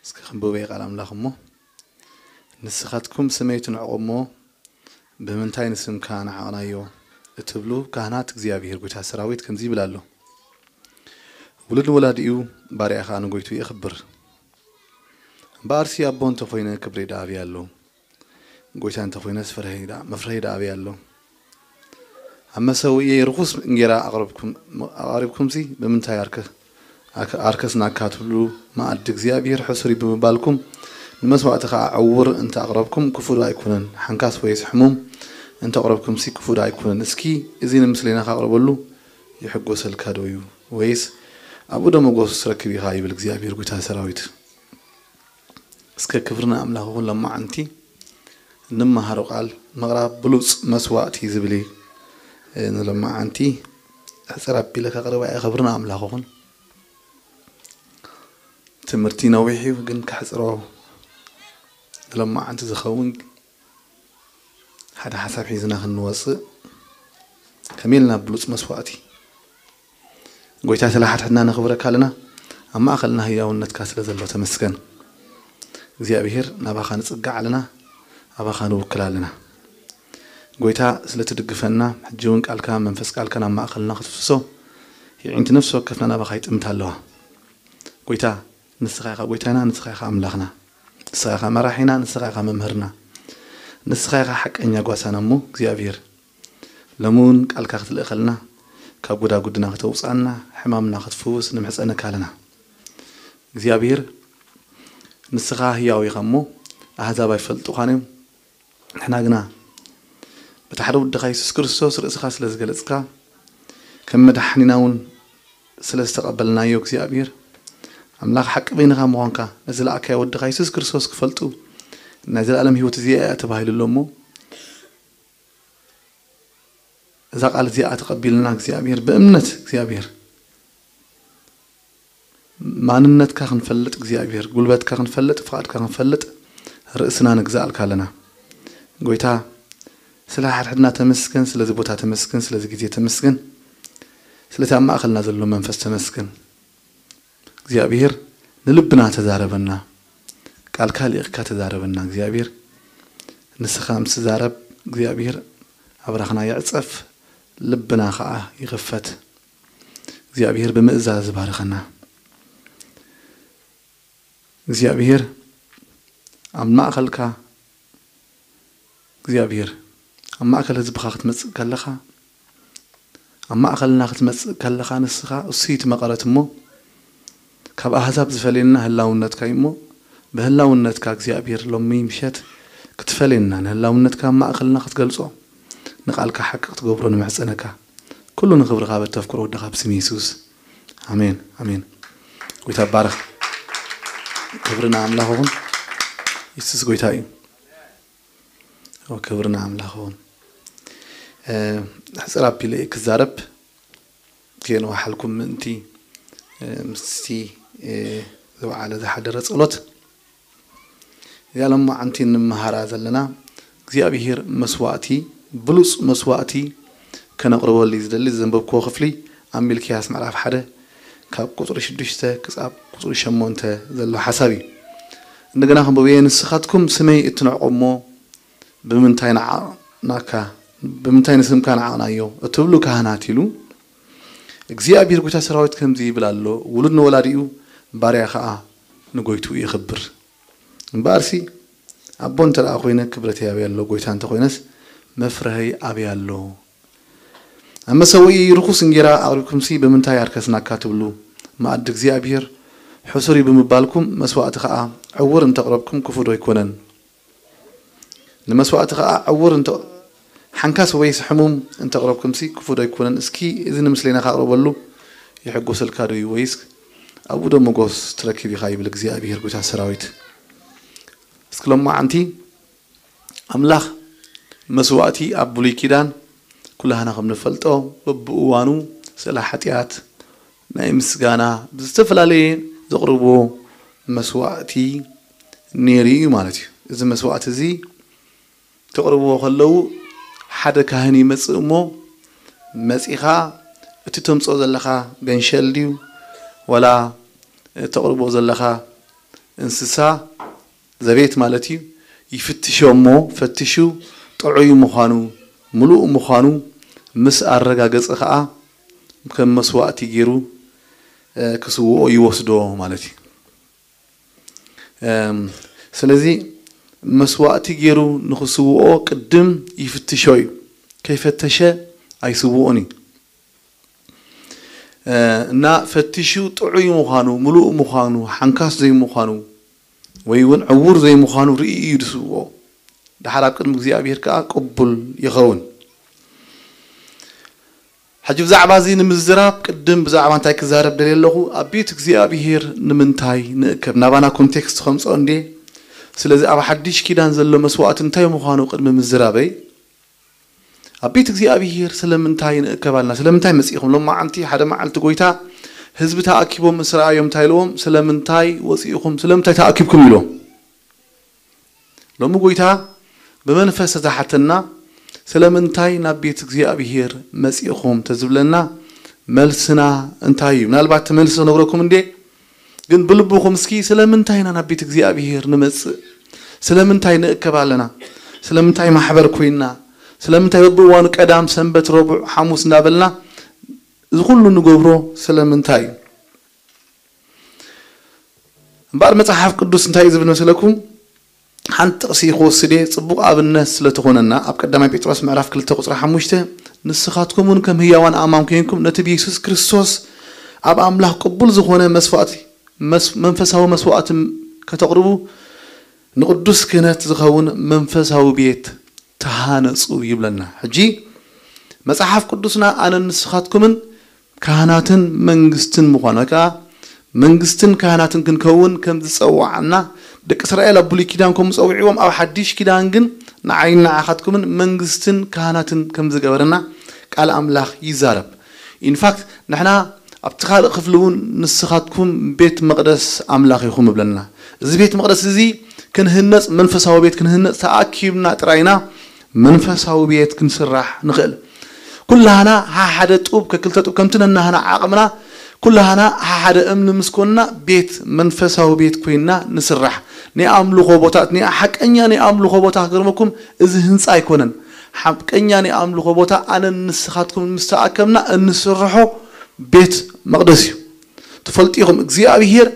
እስኪ ክንብበ ቃል ኣምላኽ እሞ፣ ንስኻትኩም ስመይ ትንዕቑ እሞ፣ ብምንታይ ንስምካ ነዓቕናዮ እትብሉ ካህናት እግዚኣብሔር ጐይታ ሰራዊት ከምዚ ይብል ኣሎ፣ ውሉድ ንወላዲኡ፣ ባርያ ኸኣ ንጐይትኡ የኽብር። እምበኣርሲ ኣቦ እንተ ኾይነ ክብረይ ደኣ ኣበይ ኣሎ? ጐይታ እንተ ኾይነስ ፍርሀይ ደኣ፣ መፍርሀይ ደኣ ኣበይ ኣሎ? ኣብ መሰውእየይ ርኹስ እንጌራ ኣቕረብኩም-፣ ኣቕሪብኩምሲ ብምንታይ ኣርከ-፣ ኣከ-፣ ኣርከስናካ ትብሉ፣ መኣዲ እግዚኣብሔር ሕሱር እዩ ብምባልኩም፣ ንመስዋእቲ ኸኣ ዕዉር እንተ ኣቕረብኩም ክፉእ ዶ ኣይኮነን? ሓንካስ ወይስ ሕሙም እንተ ኣቕረብኩምሲ ክፉእ ዶ ኣይኮነን? እስኪ እዚ ንምስሌና ከቕርበሉ ይሕጎሰልካ ዶ እዩ? ወይስ ኣብኡ ዶ መጎስ ትረክብ ኢኻ? ይብል እግዚኣብሔር ጐይታ ሰራዊት። እስከ ክብሪ ንኣምላኽ ይኹን። ለማዓንቲ እንመሃሮ ቃል ምቕራብ ብሉጽ መስዋእቲ ዝብል እዩ። እ፣ ንለማዓንቲ ሕጽር ኣቢለ ከቕርባ እየ። ክብሪ ንኣምላኽ ይኹን። ትምህርቲ ነዊሕ እዩ፣ ግን ከሕጽሮ ንለማዓንቲ ዝኸውን ሓደ ሓሳብ ሒዝና ክንወጽእ፣ ከመይ ኢልና ብሉጽ መስዋእቲ ጐይታ፣ ስለ ሓድሕድና ነኽብረካ ኣለና። ኣብ ማእከልና ህያውነትካ ስለ ዘሎ ተመስገን። እግዚኣብሔር፣ ናባኻ ንጽጋዕ ኣለና፣ ኣባኻ ንውክል ኣለና። ጐይታ፣ ስለ ትድግፈና፣ ሕጂ እውን ቃልካ፣ መንፈስ ቃልካ ናብ ማእከልና ክትፍስሶ፣ የዒንቲ ነፍሲ ወከፍና ናባኻ ይጥምታ ኣለዋ። ጐይታ፣ ንስኻ ኢኻ ጐይታና፣ ንስኻ ኢኻ ኣምላኽና፣ ንስኻ ኢኻ መራሒና፣ ንስኻ ኢኻ መምህርና፣ ንስኻ ኢኻ ሓቀኛ ጓሳና። እሞ እግዚኣብሔር፣ ሎሚ እውን ቃልካ ክትልእኸልና፣ ካብ ጎዳጉድና ከተውፅኣና፣ ሕማምና ክትፍውስ ንምሕፀነካ ኣለና። እግዚኣብሔር፣ ንስኻ ህያው ኢኻ እሞ፣ ኣህዛብ ኣይፈልጡኻን እዮም። ንሕና ግና በቲ ሓደ ወድኻ የሱስ ክርስቶስ ርእስኻ ስለ ዝገለጽካ፣ ከም መድሓኒና እውን ስለ ዝተቐበልናዮ፣ እግዚኣብሔር ኣምላኽ ሓቂ በይንኻ ምዃንካ፣ ነዚ ዝለኣካዮ ወድኻ የሱስ ክርስቶስ ክፈልጡ፣ ናይ ዘለኣለም ህይወት እዚኣ እያ ተባሂሉ ኣሎ እሞ፣ እዛ ቃል እዚኣ ተቐቢልና እግዚኣብሔር ብእምነት እግዚኣብሔር ማንነትካ ክንፈልጥ እግዚኣብሔር፣ ጉልበትካ ክንፈልጥ፣ ፍቓድካ ክንፈልጥ ርእስና ንግዛእልካ ኣለና። ጎይታ፣ ስለ ሓድሕድና ተመስገን፣ ስለዚ ቦታ ተመስገን፣ ስለዚ ግዜ ተመስገን፣ ስለቲ ኣብ ማእከልና ዘሎ መንፈስ ተመስገን። እግዚኣብሔር ንልብና ተዛረበና፣ ቃልካ ልኢኽካ ተዛረበና እግዚኣብሔር። ንስኻ ምስ ትዛረብ እግዚኣብሔር ኣብራኽና ይዕጸፍ፣ ልብና ኸኣ ይኽፈት። እግዚኣብሔር ብምእዛዝ ይባርኸና። እግዚኣብሔር ኣብ ማእከልካ፣ እግዚኣብሔር ኣብ ማእከል ህዝብኻ ክትመጽእ ከለኻ፣ ኣብ ማእከልና ክትመጽእ ከለኻ፣ ንስኻ እሱይ እቲ መቐረት እሞ፣ ካብ ኣህዛብ ዝፈልየና ህላውነትካ እዩ እሞ፣ ብህላውነትካ እግዚኣብሔር ሎሚ ምሸት ክትፈልየና፣ ንህላውነትካ ኣብ ማእከልና ክትገልጾ፣ ንቓልካ ሓቂ ክትገብሮ ንምሕጸነካ። ኩሉ ንኽብርኻ በተፍቅሮ ወድኻ ብስም የሱስ። ኣሜን፣ ኣሜን። ጎይታ ይባረኽ። ክብሪ ንኣምላኽ ይኹን። የሱስ ጎይታ እዩ። ክብሪ ንኣምላኽ ይኹን። እ፣ ሕጽር ኣቢለ እየ ክዛረብ፣ ከየንውሓልኩም ምእንቲ፣ እ፣ ምስቲ፣ እ፣ ዝወዓለ ዝሓደረ ጸሎት። እዚኣ ሎማዓንቲ እንመሃራ ዘለና እግዚኣብሔር መስዋእቲ፣ ብሉጽ መስዋእቲ ከነቕርበሉ እዩ ዝደሊ። ዘንበብክዎ ክፍሊ ኣብ ሚልክያስ ምዕራፍ ሓደ ካብ ቁጽሪ ሽዱሽተ ክሳብ ቁጽሪ ሸሞንተ ዘሎ ሓሳብ እዩ። እንደገና ክንብብዮ፣ ንስኻትኩም ስመይ እትንዕቑ እሞ ብምንታይ ንዓቕናካ፣ ብምንታይ ንስምካ ንዓቕናዮ እትብሉ ካህናት ኢሉ እግዚኣብሔር ጐይታ ሰራዊት ከምዚ ይብል ኣሎ፣ ውሉድ ንወላዲኡ፣ ባርያ ኸኣ ንጐይትኡ የኽብር። እምበኣርሲ ኣቦ እንተ ደኣ ኾይነ ክብረተይ ኣበይ ኣሎ? ጐይታ እንተ ኾይነስ መፍርሀይ ኣበይ ኣሎ? ኣብ መሰውኢ ርኹስ እንጌራ ኣቕሪብኩምሲ ብምንታይ ኣርከስናካ ትብሉ? መኣዲ እግዚኣብሔር ሕሱር እዩ ብምባልኩም፣ መስዋእቲ ኸኣ ዕዉር እንተ ኣቕረብኩም ክፉእ ዶ ኣይኮነን? ንመስዋእቲ ኸኣ ዕዉር እንተ-፣ ሓንካስ ወይስ ሕሙም እንተ ኣቕረብኩምሲ ክፉእ ዶ ኣይኮነን? እስኪ እዚ ንምስሌና ከቕርበሉ ይሕጎሰልካ ዶ እዩ? ወይስ ኣብኡ ዶ መጎስ ትረክብ ኢኻ? ይብል እግዚኣብሔር ጐይታ ሰራዊት። እስኪ ሎማዓንቲ ኣምላኽ መስዋእቲ ኣብ ብሉይ ኪዳን ኩላህና ከም ንፈልጦ በብእዋኑ ስእለ ሓጢኣት ናይ ምስጋና ብዝተፈላለየ ዘቕርብዎ መስዋእቲ ነይሩ እዩ ማለት እዩ። እዚ መስዋእቲ እዚ ከቕርብዎ ከለዉ ሓደ ካህን ይመጽእ እሞ፣ መጺኻ እቲ ተምጽኦ ዘለኻ ገንሸል ድዩ ዋላ እተቕርቦ ዘለኻ እንስሳ ዘቤት ማለት እዩ። ይፍትሾ እሞ ፈትሹ ጥዑይ ምዃኑ ምሉእ ምዃኑ ምስ ኣረጋገጸ ኸኣ ከም መስዋእቲ ገይሩ ክስውኦ ይወስዶ ማለት እዩ። ስለዚ መስዋእቲ ገይሩ ንኽስውኦ ቅድም ይፍትሾ እዩ። ከይፈተሸ ኣይስውኦን እዩ። እና ፈትሹ ጥዑይ ምዃኑ ምሉእ ምዃኑ ሓንካስ ዘይምዃኑ ወይ እውን ዕዉር ዘይምዃኑ ርኢ እዩ ዝስውኦ። ድሓር ኣብ ቅድሚ እግዚኣብሔር ከዓ ቅቡል ይኸውን። ሕጂ ብዛዕባ እዚ ንምዝራብ ቅድም ብዛዕባ እንታይ ክዛረብ ደልየ ኣለኹ? ኣብ ቤት እግዚኣብሔር ንምንታይ ንእከብ? ናባና ኮንቴክስት ከምፅኦ እንዴ? ስለዚ ኣብ ሓድሽ ኪዳን ዘሎ መስዋእቲ እንታይ ምዃኑ ቅድሚ ምዝራበይ ኣብ ቤት እግዚኣብሔር ስለምንታይ ንእከብ ኣለና? ስለምንታይ መፂእኹም? ሎማዓንቲ ሓደ መዓልቲ ጎይታ ህዝቢ ተኣኪቦም ምስ ረኣዮም እንታይ ኢልዎም? ስለምንታይ ወፂእኹም? ስለምንታይ ተኣኪብኩም ኢልዎም። ሎሚ ጎይታ ብመንፈስ ተዝሓተና ስለምንታይ ናብ ቤት እግዚኣብሔር መፂእኹም ተዝብለና መልስና እንታይ እዩ? ምናልባት እቲ መልሲ ክነግረኩም እንዴ? ግን ብልብኹም እስኪ ስለምንታይ ኢና ናብ ቤት እግዚኣብሔር ንመፅእ? ስለምንታይ ንእከብ ኣለና? ስለምንታይ ማሕበር ኮይንና? ስለምንታይ በብእዋኑ ቀዳም፣ ሰንበት፣ ረቡዕ፣ ሓሙስ እንዳበልና እዚ ኩሉ ንገብሮ ስለምንታይ እዩ? እምበኣር መጽሓፍ ቅዱስ እንታይ እዩ ዝብል መሰለኩም? ሓንቲ ጥቕሲ ክወስድ እየ፣ ጽቡቕ ኣብነት ስለ ትኾነና፣ ኣብ ቀዳማይ ጴጥሮስ ምዕራፍ ክልተ ቁጽሪ ሓሙሽተ፣ "ንስኻትኩም እውን ከም ህያዋን ኣእማን ኮይንኩም ነቲ ብየሱስ ክርስቶስ ኣብ ኣምላኽ ቅቡል ዝኾነ መስዋእቲ፣ መስ-፣ መንፈሳዊ መስዋእቲ ከተቕርቡ ንቅዱስ ክህነት ዝኸውን መንፈሳዊ ቤት ተሃነጹ" ይብለና። ሕጂ መጽሓፍ ቅዱስና ኣነን ንስኻትኩምን ካህናትን መንግስትን ምዃን፣ ወይ ከዓ መንግስትን ካህናትን ክንከውን ከም ዝጸዋዓና፣ ደቂ እስራኤል ኣብ ብሉይ ኪዳን ከምኡ ጸዊዕዎም፣ ኣብ ሓድሽ ኪዳን ግን ንዓይን ንዓኻትኩምን መንግስትን ካህናትን ከም ዝገበረና ቃል ኣምላኽ ይዛረብ። ኢንፋክት ንሕና ኣብቲ ካልእ ክፍሊ እውን ንስኻትኩም ቤት መቕደስ ኣምላኽ ኢኹም እብለና። እዚ ቤት መቕደስ እዚ ክንህነጽ፣ መንፈሳዊ ቤት ክንህነጽ ተኣኪብና ጥራይና መንፈሳዊ ቤት ክንስራሕ ንኽእል። ኩላህና ሓደ ጡብ ከክልተ ጡብ ከምቲ ነናህና ዓቕምና ኩላህና ሓደ እምኒ ምስ ኮንና ቤት መንፈሳዊ ቤት ኮይንና ንስራሕ። ናይ ኣምልኾ ቦታ፣ ናይ ሓቀኛ ናይ ኣምልኾ ቦታ ክገርመኩም እዚ ህንጻ ኣይኮነን። ሓቀኛ ናይ ኣምልኾ ቦታ ኣነን ንስኻትኩም ምስ ተኣከብና እንስርሖ ቤት መቕደስ እዩ። ትፈልጡ ኢኹም እግዚኣብሔር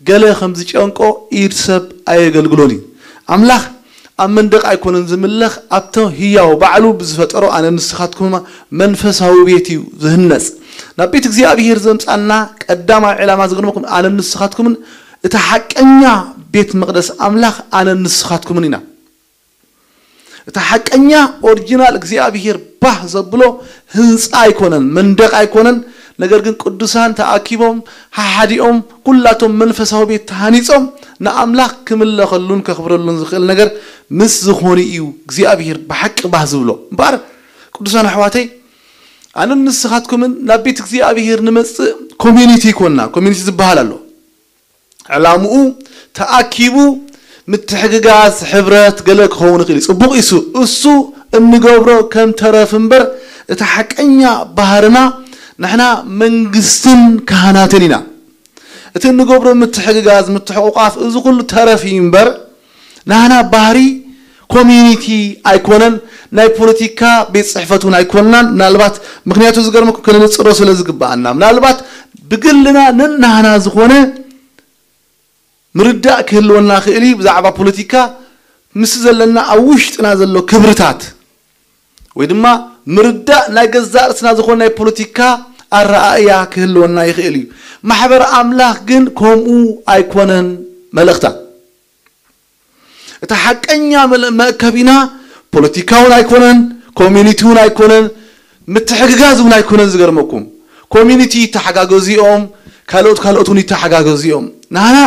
ገለ ከም ዝጨንቆ ኢድ ሰብ ኣየገልግሎን እዩ። ኣምላኽ ኣብ መንደቕ ኣይኮነን ዝምለኽ፣ ኣብቲ ህያው ባዕሉ ብዝፈጠሮ ኣነ ንስኻትኩም መንፈሳዊ ቤት እዩ ዝህነጽ። ናብ ቤት እግዚኣብሔር ዘምጻና ቀዳማይ ዕላማ ዝገርመኩም ኣነ ንስኻትኩምን እቲ ሓቀኛ ቤት መቕደስ ኣምላኽ ኣነ ንስኻትኩምን ኢና። እቲ ሓቀኛ ኦሪጂናል እግዚኣብሔር ባህ ዘብሎ ህንጻ ኣይኮነን፣ መንደቕ ኣይኮነን። ነገር ግን ቅዱሳን ተኣኪቦም ሓሓዲኦም ኩላቶም መንፈሳዊ ቤት ተሃኒጾም ንኣምላኽ ክምለኸሉን ከኽብረሉን ዝኽእል ነገር ምስ ዝኾኑ እዩ እግዚኣብሔር ብሓቂ ባህ ዝብሎ። እምበኣር ቅዱሳን ኣሕዋተይ ኣነን ንስኻትኩምን ናብ ቤት እግዚኣብሔር ንመጽእ ኮሚኒቲ ይኮንና። ኮሚኒቲ ዝበሃል ኣሎ። ዕላምኡ ተኣኪቡ ምትሕግጋዝ፣ ሕብረት፣ ገለ ክኸውን ይኽእል እዩ። ጽቡቕ እዩ። እሱ፣ እሱ እንገብሮ ከም ተረፍ እምበር፣ እቲ ሓቀኛ ባህርና ንሕና መንግስትን ካህናትን ኢና። እቲ እንገብሮ ምትሕግጋዝ፣ ምትሕቑቋፍ፣ እዚ ኩሉ ተረፍ እዩ እምበር፣ ናህና ባህሪ ኮሚዩኒቲ ኣይኮነን፣ ናይ ፖለቲካ ቤት ጽሕፈት እውን ኣይኮንናን። ምናልባት፣ ምክንያቱ ዝገርመኩም፣ ከነንጽሮ ስለ ዝግብኣና፣ ምናልባት ብግልና ነናህና ዝኾነ ምርዳእ ክህልወና ክእል እዩ ብዛዕባ ፖለቲካ፣ ምስ ዘለና ኣብ ውሽጥና ዘሎ ክብርታት ወይ ድማ ምርዳእ ናይ ገዛእ ርእስና ዝኾነ ናይ ፖለቲካ ኣረኣእያ ክህልወና ይኽእል እዩ። ማሕበር ኣምላኽ ግን ከምኡ ኣይኮነን መልእኽታ። እቲ ሓቀኛ መለ-፣ መእከቢና ፖለቲካ እውን ኣይኮነን፣ ኮሚኒቲ እውን ኣይኮነን፣ ምትሕግጋዝ እውን ኣይኮነን። ዝገርመኩም ኮሚኒቲ ይተሓጋገዙ እዮም፣ ካልኦት ካልኦት እውን ይተሓጋገዙ እዮም። ናህና፣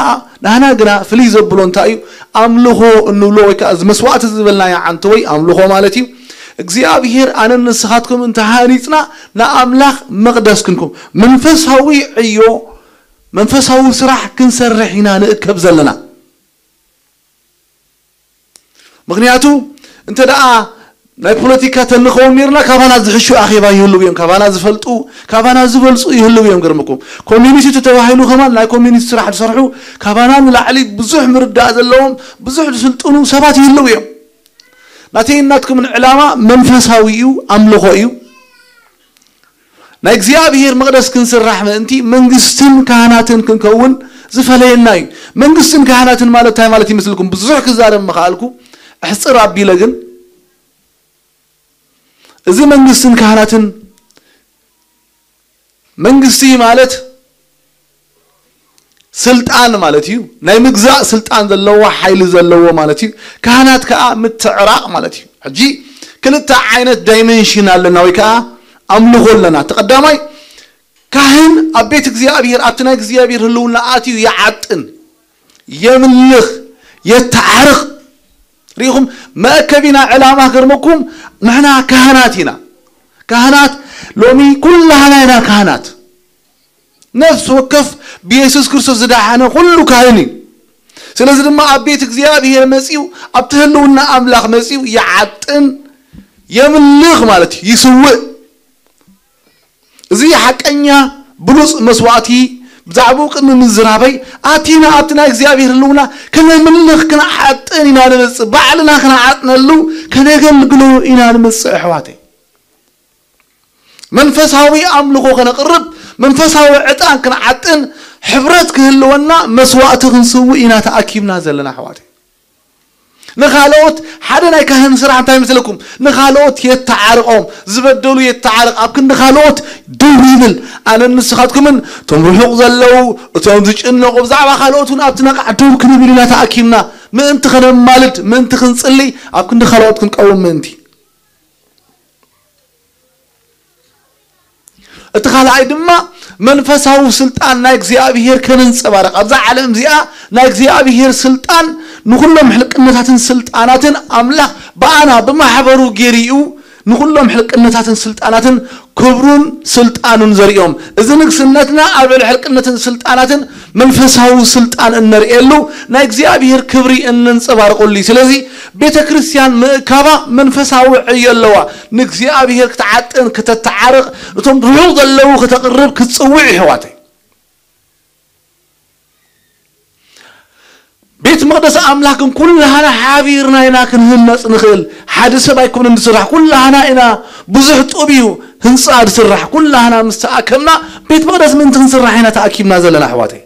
ናህና ግና ፍልይ ዘብሎ እንታይ እዩ? ኣምልኾ እንብሎ ወይ ከዓ እዚ መስዋዕቲ ዝበልናዮ ዓንተ ወይ ኣምልኾ ማለት እዩ። እግዚኣብሔር ኣነን ንስኻትኩም እንተሃኒፅና ንኣምላኽ መቕደስ ክንኩም መንፈሳዊ ዕዮ መንፈሳዊ ስራሕ ክንሰርሕ ኢና ንእከብ ዘለና። ምክንያቱ እንተ ደኣ ናይ ፖለቲካ ተንኸውን ነርና፣ ካባና ዝሕሹ ኣኼባ ይህልው እዮም፣ ካባና ዝፈልጡ፣ ካባና ዝበልጹ ይህልው እዮም። ገርምኩም፣ ኮሚኒስት ተባሂሉ ከማን ናይ ኮሚኒስት ስራሕ ዝሰርሑ፣ ካባና ንላዕሊ ብዙሕ ምርዳእ ዘለዎም፣ ብዙሕ ዝስልጥኑ ሰባት ይህልው እዮም። ናተይ ናትኩምን ዕላማ መንፈሳዊ እዩ፣ ኣምልኾ እዩ። ናይ እግዚኣብሔር መቕደስ ክንስራሕ ምእንቲ መንግስትን ካህናትን ክንከውን ዝፈለየና እዩ። መንግስትን ካህናትን ማለት እንታይ ማለት ይመስልኩም? ብዙሕ ክዛረብ ምኸኣልኩ፣ ኣሕጽር ኣቢለ ግን፣ እዚ መንግስትን ካህናትን፣ መንግስቲ ማለት ስልጣን ማለት እዩ። ናይ ምግዛእ ስልጣን ዘለዎ፣ ሓይሊ ዘለዎ ማለት እዩ። ካህናት ከኣ ምትዕራቕ ማለት እዩ። ሕጂ ክልተ ዓይነት ዳይመንሽን ኣለና ወይ ከኣ ኣምልኾ ኣለና። እቲ ቀዳማይ፣ ካህን ኣብ ቤት እግዚኣብሔር፣ ኣብቲ ናይ እግዚኣብሔር ህልውና ኣትዩ ይዓጥን፣ የምልኽ፣ የተዓርቕ። ርኢኹም፣ መእከቢና ዕላማ ክገርመኩም፣ ንሕና ካህናት ኢና። ካህናት ሎሚ ኩላህና ኢና ካህናት። ነፍሲ ወከፍ ብየሱስ ክርስቶስ ዝደሓነ ኩሉ ካህን እዩ። ስለዚ ድማ ኣብ ቤት እግዚኣብሔር መጺኡ፣ ኣብቲ ህልውና ኣምላኽ መጺኡ ይዓጥን፣ የምልኽ ማለት እዩ፣ ይስውእ። እዚ ሓቀኛ ብሉጽ መስዋእቲ ብዛዕባኡ ቅድሚ ምዝራበይ፣ ኣቲና ኣብቲ ናይ እግዚኣብሔር ህልውና ከነምልኽ ክንዓጥን ኢና ንመጽእ። ባዕልና ክንዓጥነሉ፣ ከነገልግሎ ኢና ንመጽእ፣ ኣሕዋተይ። መንፈሳዊ ኣምልኾ ከነቕርብ፣ መንፈሳዊ ዕጣን ክንዓጥን፣ ሕብረት ክህልወና መስዋእቲ ክንስውእ ኢና ተኣኪብና ዘለና፣ ኣሕዋተይ። ንኻልኦት፣ ሓደ ናይ ካህን ስራሕ እንታይ ይመስለኩም? ንኻልኦት የተዓርቖም፣ ዝበደሉ የተዓርቕ፣ ኣብ ክንዲ ካልኦት ደው ይብል። ኣነን ንስኻትኩምን፣ እቶም ርሑቕ ዘለዉ፣ እቶም ዝጭነቑ፣ ብዛዕባ ካልኦት እውን ኣብቲ ነቓዕ ደው ክንብል ኢና ተኣኪብና። ምእንቲ ከነማልድ፣ ምእንቲ ክንጽሊ፣ ኣብ ክንዲ ካልኦት ክንቀውም ምእንቲ። እቲ ካልኣይ ድማ መንፈሳዊ ስልጣን ናይ እግዚኣብሔር ከነንጸባርቕ፣ ኣብዛ ዓለም እዚኣ ናይ እግዚኣብሔር ስልጣን ንኹሎም ሕልቅነታትን ስልጣናትን ኣምላኽ ብኣና ብማሕበሩ ገይሩ እዩ ንኹሎም ሕልቅነታትን ስልጣናትን ክብሩን ስልጣኑን ዘርእዮም። እዚ ንግስነትና ኣብ ልዕሊ ሕልቅነትን ስልጣናትን መንፈሳዊ ስልጣን እነርእየሉ፣ ናይ እግዚኣብሔር ክብሪ እነንጸባርቐሉ እዩ። ስለዚ ቤተ ክርስቲያን ምእካባ መንፈሳዊ ዕዮ ኣለዋ። ንእግዚኣብሔር ክትዓጥን፣ ክተተዓርቕ፣ ነቶም ርሑቕ ዘለዉ ከተቕርብ ክትጽውዕ፣ የሕዋተይ። ቤት መቕደስ ኣምላኽ ግን ኩላህና ሓቢርና ኢና ክንህነጽ ንኽእል። ሓደ ሰብ ኣይኮነን ዝስራሕ፣ ኩላህና ኢና። ብዙሕ ጡብ እዩ ህንጻ ዝስራሕ። ኩላህና ምስ ተኣከብና ቤት መቕደስ ምእንቲ ክንስራሕ ኢና ተኣኪብና ዘለና፣ ኣሕዋተይ።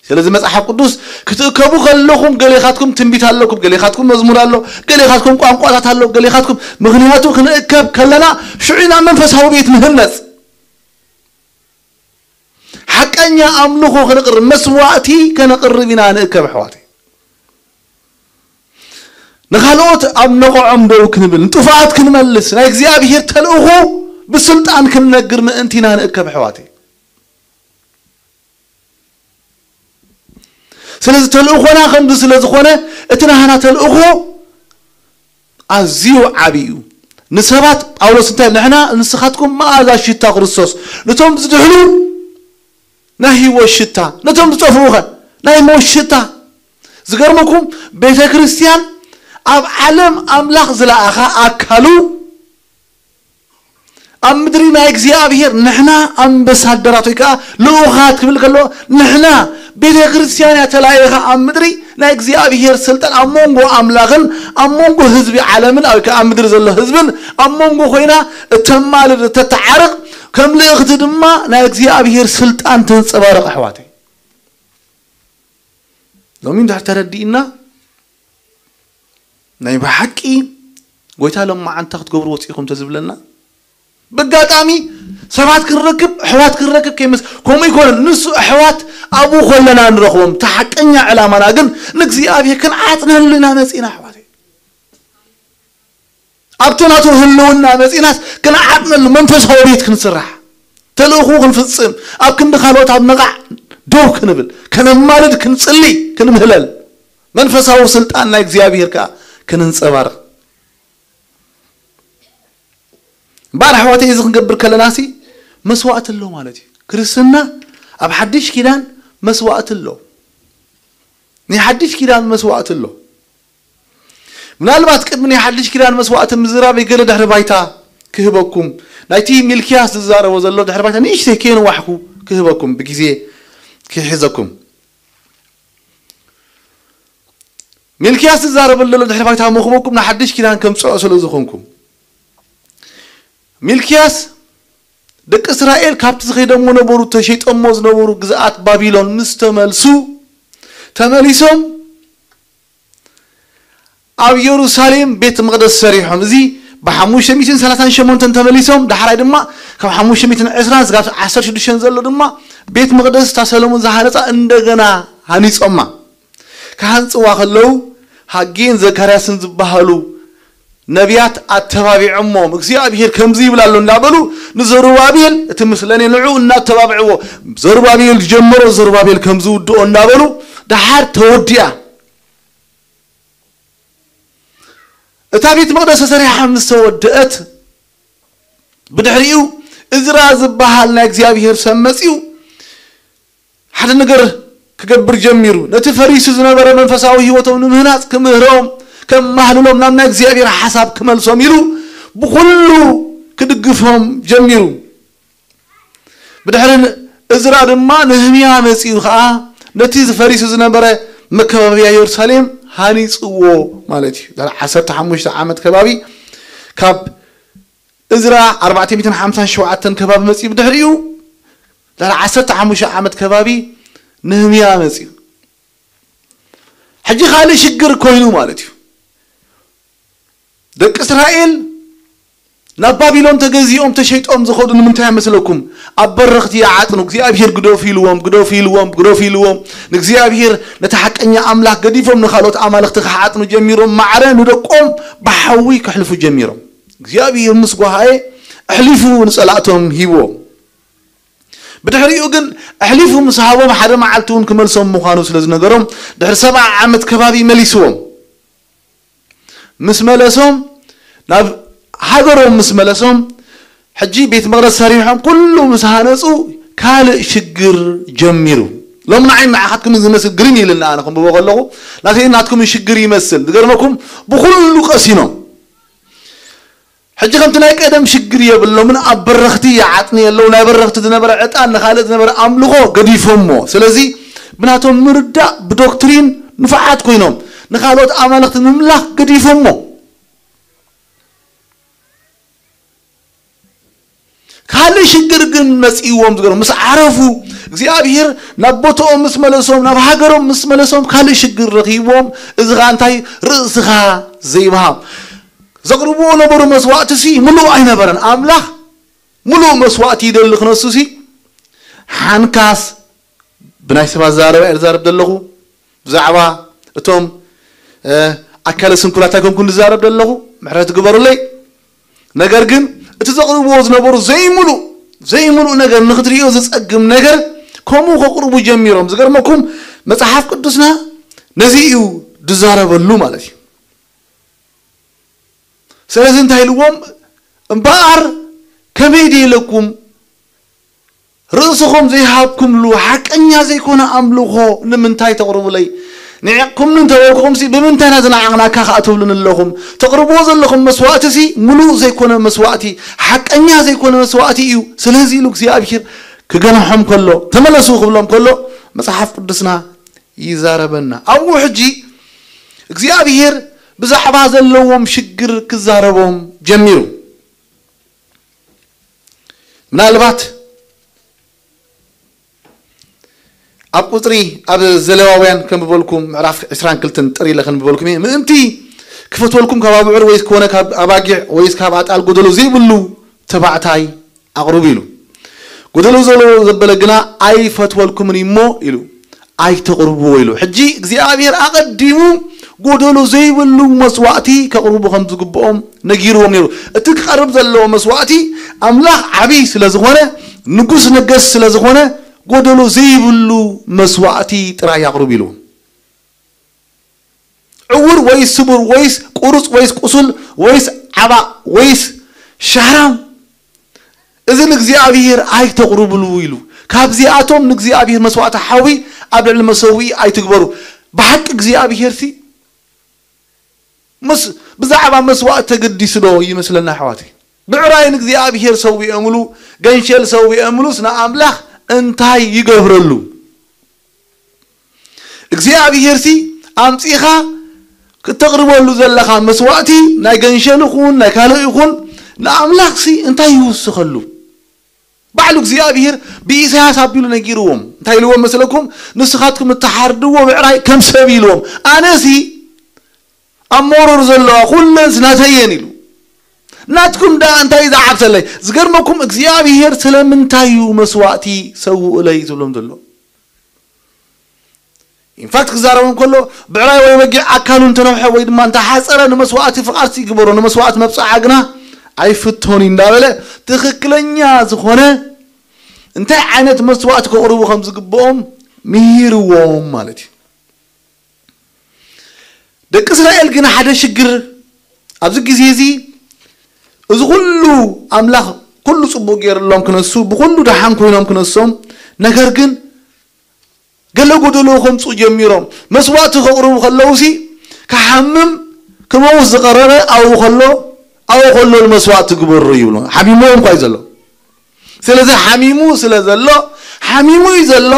ስለዚ መጽሓፍ ቅዱስ ክትእከቡ ከለኹም ገሌኻትኩም ትንቢት ኣለኩም፣ ገሌኻትኩም መዝሙር ኣሎ፣ ገሌኻትኩም ቋንቋታት ኣሎ፣ ገሌኻትኩም፣ ምኽንያቱ ክንእከብ ከለና ሽዑ ኢና መንፈሳዊ ቤት ንህነጽ። ሓቀኛ ኣምልኾ ከነቕርብ፣ መስዋእቲ ከነቕርብ ኢና ንእከብ፣ ኣሕዋተይ። ንኻልኦት ኣብ ነቐዖም ደው ክንብል፣ ንጥፉኣት ክንመልስ፣ ናይ እግዚኣብሔር ተልእኾ ብስልጣን ክንነግር ምእንቲ ኢና ንእከብ፣ ኣሕዋተይ። ስለዚ ተልእኾና ከምዚ ስለ ዝኾነ፣ እቲ ናህና ተልእኾ ኣዝዩ ዓቢ እዩ። ንሰባት ጳውሎስ እንታይ፣ ንሕና ንስኻትኩም መኣዛ ሽታ ክርስቶስ፣ ነቶም ዝድሕኑ ናይ ህይወት ሽታ፣ ነቶም ዝጠፍኡኸ ናይ ሞት ሽታ። ዝገርመኩም፣ ቤተ ክርስቲያን ኣብ ዓለም ኣምላኽ ዝለኣኻ ኣካሉ፣ ኣብ ምድሪ ናይ እግዚኣብሔር ንሕና ኣምበሳደራት ወይ ከኣ ልኡኻት ክብል ከሎ፣ ንሕና ቤተ ክርስቲያን እያ ተላኢኻ ኣብ ምድሪ ናይ እግዚኣብሔር ስልጣን ኣብ መንጎ ኣምላኽን ኣብ መንጎ ህዝቢ ዓለምን ኣብ ከኣ ኣብ ምድሪ ዘሎ ህዝብን ኣብ መንጎ ኮይና እተማልድ፣ እተተዓርቕ፣ ከም ልእኽቲ ድማ ናይ እግዚኣብሔር ስልጣን ተንጸባርቕ፣ ኣሕዋተይ። ሎሚ እንድሕር ተረዲእና፣ ናይ ብሓቂ ጎይታ ሎማዓንቲ ክትገብሩ ወፂእኹም ተዝብለና፣ ብኣጋጣሚ ሰባት ክንረክብ፣ ኣሕዋት ክንረክብ ከይመስ-፣ ከምኡ ኣይኮነን። ንሱ ኣሕዋት ኣብኡ ከለና ንረኽቦም። እቲ ሓቀኛ ዕላማና ግን ንእግዚኣብሔር ክንዓጥነሉ ኢና መፂእና፣ ኣሕዋተይ። ኣብቲ ናቱ ህልውና መፂእናስ ክንዓጥነሉ፣ መንፈሳዊ ቤት ክንስራሕ፣ ተልእኹ ክንፍጽም፣ ኣብ ክንዲ ካልኦት ኣብ ነቓዕ ደው ክንብል፣ ከነማልድ፣ ክንጽሊ፣ ክንምህለል፣ መንፈሳዊ ስልጣን ናይ እግዚኣብሔር ከኣ ክንንጸባርቕ። እምበኣር ኣሕዋተይ፣ እዚ ክንገብር ከለናሲ መስዋእቲ ኣሎ ማለት እዩ። ክርስትና ኣብ ሓድሽ ኪዳን መስዋእቲ ኣሎ። ናይ ሓድሽ ኪዳን መስዋእቲ ኣሎ። ምናልባት ቅድሚ ናይ ሓድሽ ኪዳን መስዋእቲ ምዝራበይ ገለ ድሕሪ ባይታ ክህበኩም፣ ናይቲ ሚልክያስ ዝዛረቦ ዘሎ ድሕሪ ባይታ ንእሽተይ ከየንዋሕኩ ክህበኩም፣ ብግዜ ክሕዘኩም። ሚልክያስ ዝዛረበሉ ዘሎ ድሕሪ ባይታ መኽበኩም ንሓድሽ ኪዳን ከምጽኦ ስለ ዝኾንኩም። ሚልክያስ ደቂ እስራኤል ካብቲ ዝኸይደሞ ነበሩ፣ ተሸይጦሞ ዝነበሩ ግዝኣት ባቢሎን ምስ ተመልሱ፣ ተመሊሶም ኣብ የሩሳሌም ቤት መቕደስ ሰሪሖም። እዚ ብ ሓሙሽተ ሚእትን ሰላሳን ሸሞንተን ተመሊሶም፣ ዳሕራይ ድማ ካብ ሓሙሽተ ሚእትን ዕስራን ስጋብ ዓሰርተ ሽዱሽተን ዘሎ ድማ ቤት መቕደስ እታ ሰሎሞን ዝሃነጻ እንደገና ሃኒጾማ። ክሃንጽዋ ከለዉ ሃጌን ዘካርያስን ዝበሃሉ ነቢያት ኣተባቢዖሞም፣ እግዚኣብሔር ከምዚ ይብል ኣሎ እንዳበሉ ንዘሩባቤል እቲ ምስለኔ ንዑ እናተባብዕዎ፣ ዘሩባቤል ዝጀመሮ ዘሩባቤል ከምዚ ውድኦ እንዳበሉ ደሓር ተወዲኣ። እታ ቤት መቕደስ ተሰሪሓ ምስ ተወደአት፣ ብድሕሪኡ እዝራ ዝበሃል ናይ እግዚኣብሔር ሰብ መጺኡ ሓደ ነገር ክገብር ጀሚሩ። ነቲ ፈሪሱ ዝነበረ መንፈሳዊ ህይወቶም ንምህናጽ ክምህሮም፣ ከማህልሎም፣ ናብ ናይ እግዚኣብሔር ሓሳብ ክመልሶም ኢሉ ብኹሉ ክድግፎም ጀሚሩ። ብድሕሪ እዝራ ድማ ነህምያ መጺኡ ኸኣ ነቲ ዝፈሪሱ ዝነበረ መከባብያ የሩሳሌም ሃኒጽዎ ማለት እዩ። ዳር ዓሰርተ ሓሙሽተ ዓመት ከባቢ ካብ እዝራ ኣርባዕተ ሚእትን ሓምሳን ሸውዓተን ከባቢ መጺኡ፣ ብድሕሪኡ ዳር ዓሰርተ ሓሙሽተ ዓመት ከባቢ ነህምያ መጺኡ። ሕጂ ካልእ ሽግር ኮይኑ ማለት እዩ። ደቂ እስራኤል ናብ ባቢሎን ተገዚኦም ተሸይጦም ዝኸዱ ንምንታይ መስለኩም? ኣብ በረኽቲ ይዓጥኑ። እግዚኣብሔር ግደፉ ኢልዎም፣ ግደፉ ኢልዎም፣ ግደፉ ኢልዎም። ንእግዚኣብሔር ነቲ ሓቀኛ ኣምላኽ ገዲፎም ንኻልኦት ኣማልኽቲ ክሓጥኑ ጀሚሮም። ማዕረ ንደቆም ብሓዊ ከሕልፉ ጀሚሮም። እግዚኣብሔር ምስ ጓሃየ ኣሕሊፉ ንጸላእቶም ሂብዎም። ብድሕሪኡ ግን ኣሕሊፉ ምስ ሃቦም ሓደ መዓልቲ እውን ክመልሶም ምዃኑ ስለ ዝነገሮም ድሕሪ ሰብዓ ዓመት ከባቢ መሊስዎም። ምስ መለሶም ናብ ሃገሮም ምስ መለሶም ሕጂ ቤት መቕደስ ሰሪሖም ኩሉ ምስ ሃነጹ ካልእ ሽግር ጀሚሩ። ሎም ንዓይ ንዓኻትኩም ዝመስል ግርም ኢልና ኣነ ክንብቦ ከለኹ ናተይ ናትኩም ሽግር ይመስል ዝገርመኩም ብኩሉ ቀሲኖም ሕጂ ከምቲ ናይ ቀደም ሽግር የብሎምን ኣብ በረኽቲ ይዓጥኒ የለው ናይ በረኽቲ ዝነበረ ዕጣን ንኻልእ ዝነበረ ኣምልኾ ገዲፎሞ ስለዚ ብናቶም ምርዳእ ብዶክትሪን ንፉዓት ኮይኖም ንኻልኦት ኣማልኽቲ ምምላኽ ገዲፎሞ ካልእ ሽግር ግን መጺእዎም ዝገርም ምስ ዓረፉ እግዚኣብሔር ናብ ቦትኦም ምስ መለሶም ናብ ሃገሮም ምስ መለሶም ካልእ ሽግር ረኺብዎም እዚ ኸዓ እንታይ ርእስኻ ዘይምሃብ ዘቕርብዎ ነበሩ መስዋእቲ ሲ ምሉእ ኣይነበረን ኣምላኽ ምሉእ መስዋእቲ ይደሊ ክነሱ ሲ ሓንካስ ብናይ ሰባት ዘረባ እየ ዝዛረብ ዘለኹ ብዛዕባ እቶም ኣካለ ስንኩላት ኣይኮንኩን ዝዛረብ ዘለኹ ምሕረት ግበሩለይ ነገር ግን እቲ ዘቕርብዎ ዝነበሩ ዘይምሉእ ዘይምሉእ ነገር ንክትርእዮ ዝፀግም ነገር ከምኡ ከቕርቡ ጀሚሮም ዝገርመኩም መፅሓፍ ቅዱስና ነዚ እዩ ዝዛረበሉ ማለት እዩ ስለዚ እንታይ ኢልዎም እምበኣር ከመይ ድኢለኩም ርእስኹም ዘይሃብኩምሉ ሓቀኛ ዘይኮነ ኣምልኾ ንምንታይ ተቕርቡለይ ንዒቕኩምኒ እንተበልኩኹምሲ ብምንታይ ኢና ዝነዓቕናካ ከዓ ትብሉኒ ኣለኹም ተቕርብዎ ዘለኹም መስዋእትሲ ምሉእ ዘይኮነ መስዋእቲ ሓቀኛ ዘይኮነ መስዋእቲ እዩ ስለዚ ኢሉ እግዚኣብሔር ክገንሖም ከሎ ተመለሱ ክብሎም ከሎ መፅሓፍ ቅዱስና ይዛረበና ኣብኡ ሕጂ እግዚኣብሔር ብዛዕባ ዘለዎም ሽግር ክዛረቦም ጀሚሩ ምናልባት ኣብ ቁፅሪ ኣብ ዘለዋውያን ከም ዝበልኩም ምዕራፍ ዕስራን ክልተን ጥር ኢለ ከም ዝበልኩም እየ ምእንቲ ክፈትወልኩም ካብ ኣብዑር ወይስ ከሆነ ካብ ኣባጊዕ ወይስ ካብ ኣጣል ጎደሎ ዘይብሉ ተባዕታይ ኣቕርቡ ኢሉ ጎደሎ ዘሎ ዘበለ ግና ኣይፈትወልኩምን እሞ ኢሉ ኣይተቕርብዎ ኢሉ ሕጂ እግዚኣብሔር ኣቐዲሙ ጎደሎ ዘይብሉ መስዋእቲ ከቕርቡ ከም ዝግብኦም ነጊርዎም ነይሩ እቲ ክቐርብ ዘለዎ መስዋእቲ ኣምላኽ ዓብይ ስለ ዝኾነ ንጉስ ነገስ ስለ ዝኾነ ጎደሎ ዘይብሉ መስዋእቲ ጥራይ ኣቕርቡ ኢሉ ዕውር ወይስ ስቡር ወይስ ቁሩፅ ወይስ ቁሱል ወይስ ዓባቕ ወይስ ሻህራም እዚ ንእግዚኣብሔር ኣይተቕርብሉ ኢሉ ካብዚኣቶም ንእግዚኣብሔር መስዋእቲ ሓዊ ኣብ ልዕሊ መሰውኢ ኣይትግበሩ ብሓቂ እግዚኣብሔር ሲ ምስ ብዛዕባ መስዋእቲ ተገዲሱ ዶ ይመስለና ኣሕዋተይ? ብዕራይ ንእግዚኣብሔር ሰዊኦምሉ፣ ገንሸል ሰዊኦምሉስ ንኣምላኽ እንታይ ይገብረሉ? እግዚኣብሔርሲ ኣምጺኻ ክተቕርበሉ ዘለኻ መስዋእቲ ናይ ገንሸል ይኹን ናይ ካልእ ይኹን ንኣምላኽሲ እንታይ ይውስኸሉ? ባዕሉ እግዚኣብሔር ብኢሳያስ ኣቢሉ ነጊርዎም። እንታይ ኢልዎም መስለኩም? ንስኻትኩም እትሓርድዎ ብዕራይ ከም ሰብ ኢልዎም። ኣነሲ ኣብ መሮር ዘለዋ ኩለንስ ናተየን ኢሉ። ናትኩም ደኣ እንታይ እዩ ዝዓብሰለይ? ዝገርመኩም እግዚኣብሔር ስለምንታይ እዩ መስዋእቲ ሰውእለይ ዝብሎም ዘሎ? ኢንፋክት ክዛረብ እንከሎ ብዕራይ ወይ በጊዕ ኣካሉ እንተነውሐ ወይ ድማ እንተሓፀረ ንመስዋእቲ ፍቓድሲ ይግበሮ፣ ንመስዋእቲ መብፅዓ ግና ኣይፍቶን እዩ እንዳበለ ትኽክለኛ ዝኾነ እንታይ ዓይነት መስዋእቲ ከቕርቡ ከም ዝግብኦም ምሂርዎም ማለት እዩ። ደቂ እስራኤል ግን ሓደ ሽግር ኣብዚ ግዜ እዚ እዚ ኩሉ ኣምላኽ ኩሉ ጽቡቕ ገይርሎም ክነሱ ብኩሉ ደሓን ኮይኖም ክነሶም ነገር ግን ገለ ጎደሎ ከምጽኡ ጀሚሮም መስዋእቲ ከቕርቡ ከለውሲ ክሓምም ክመውት ዝቐረበ ኣብኡ ከሎ ኣብኡ ከሎ ንመስዋእቲ ግበሩ ይብሎ ሓሚምዎ እንኳ እዩ ዘሎ ስለዚ ሓሚሙ ስለ ዘሎ ሓሚሙ እዩ ዘሎ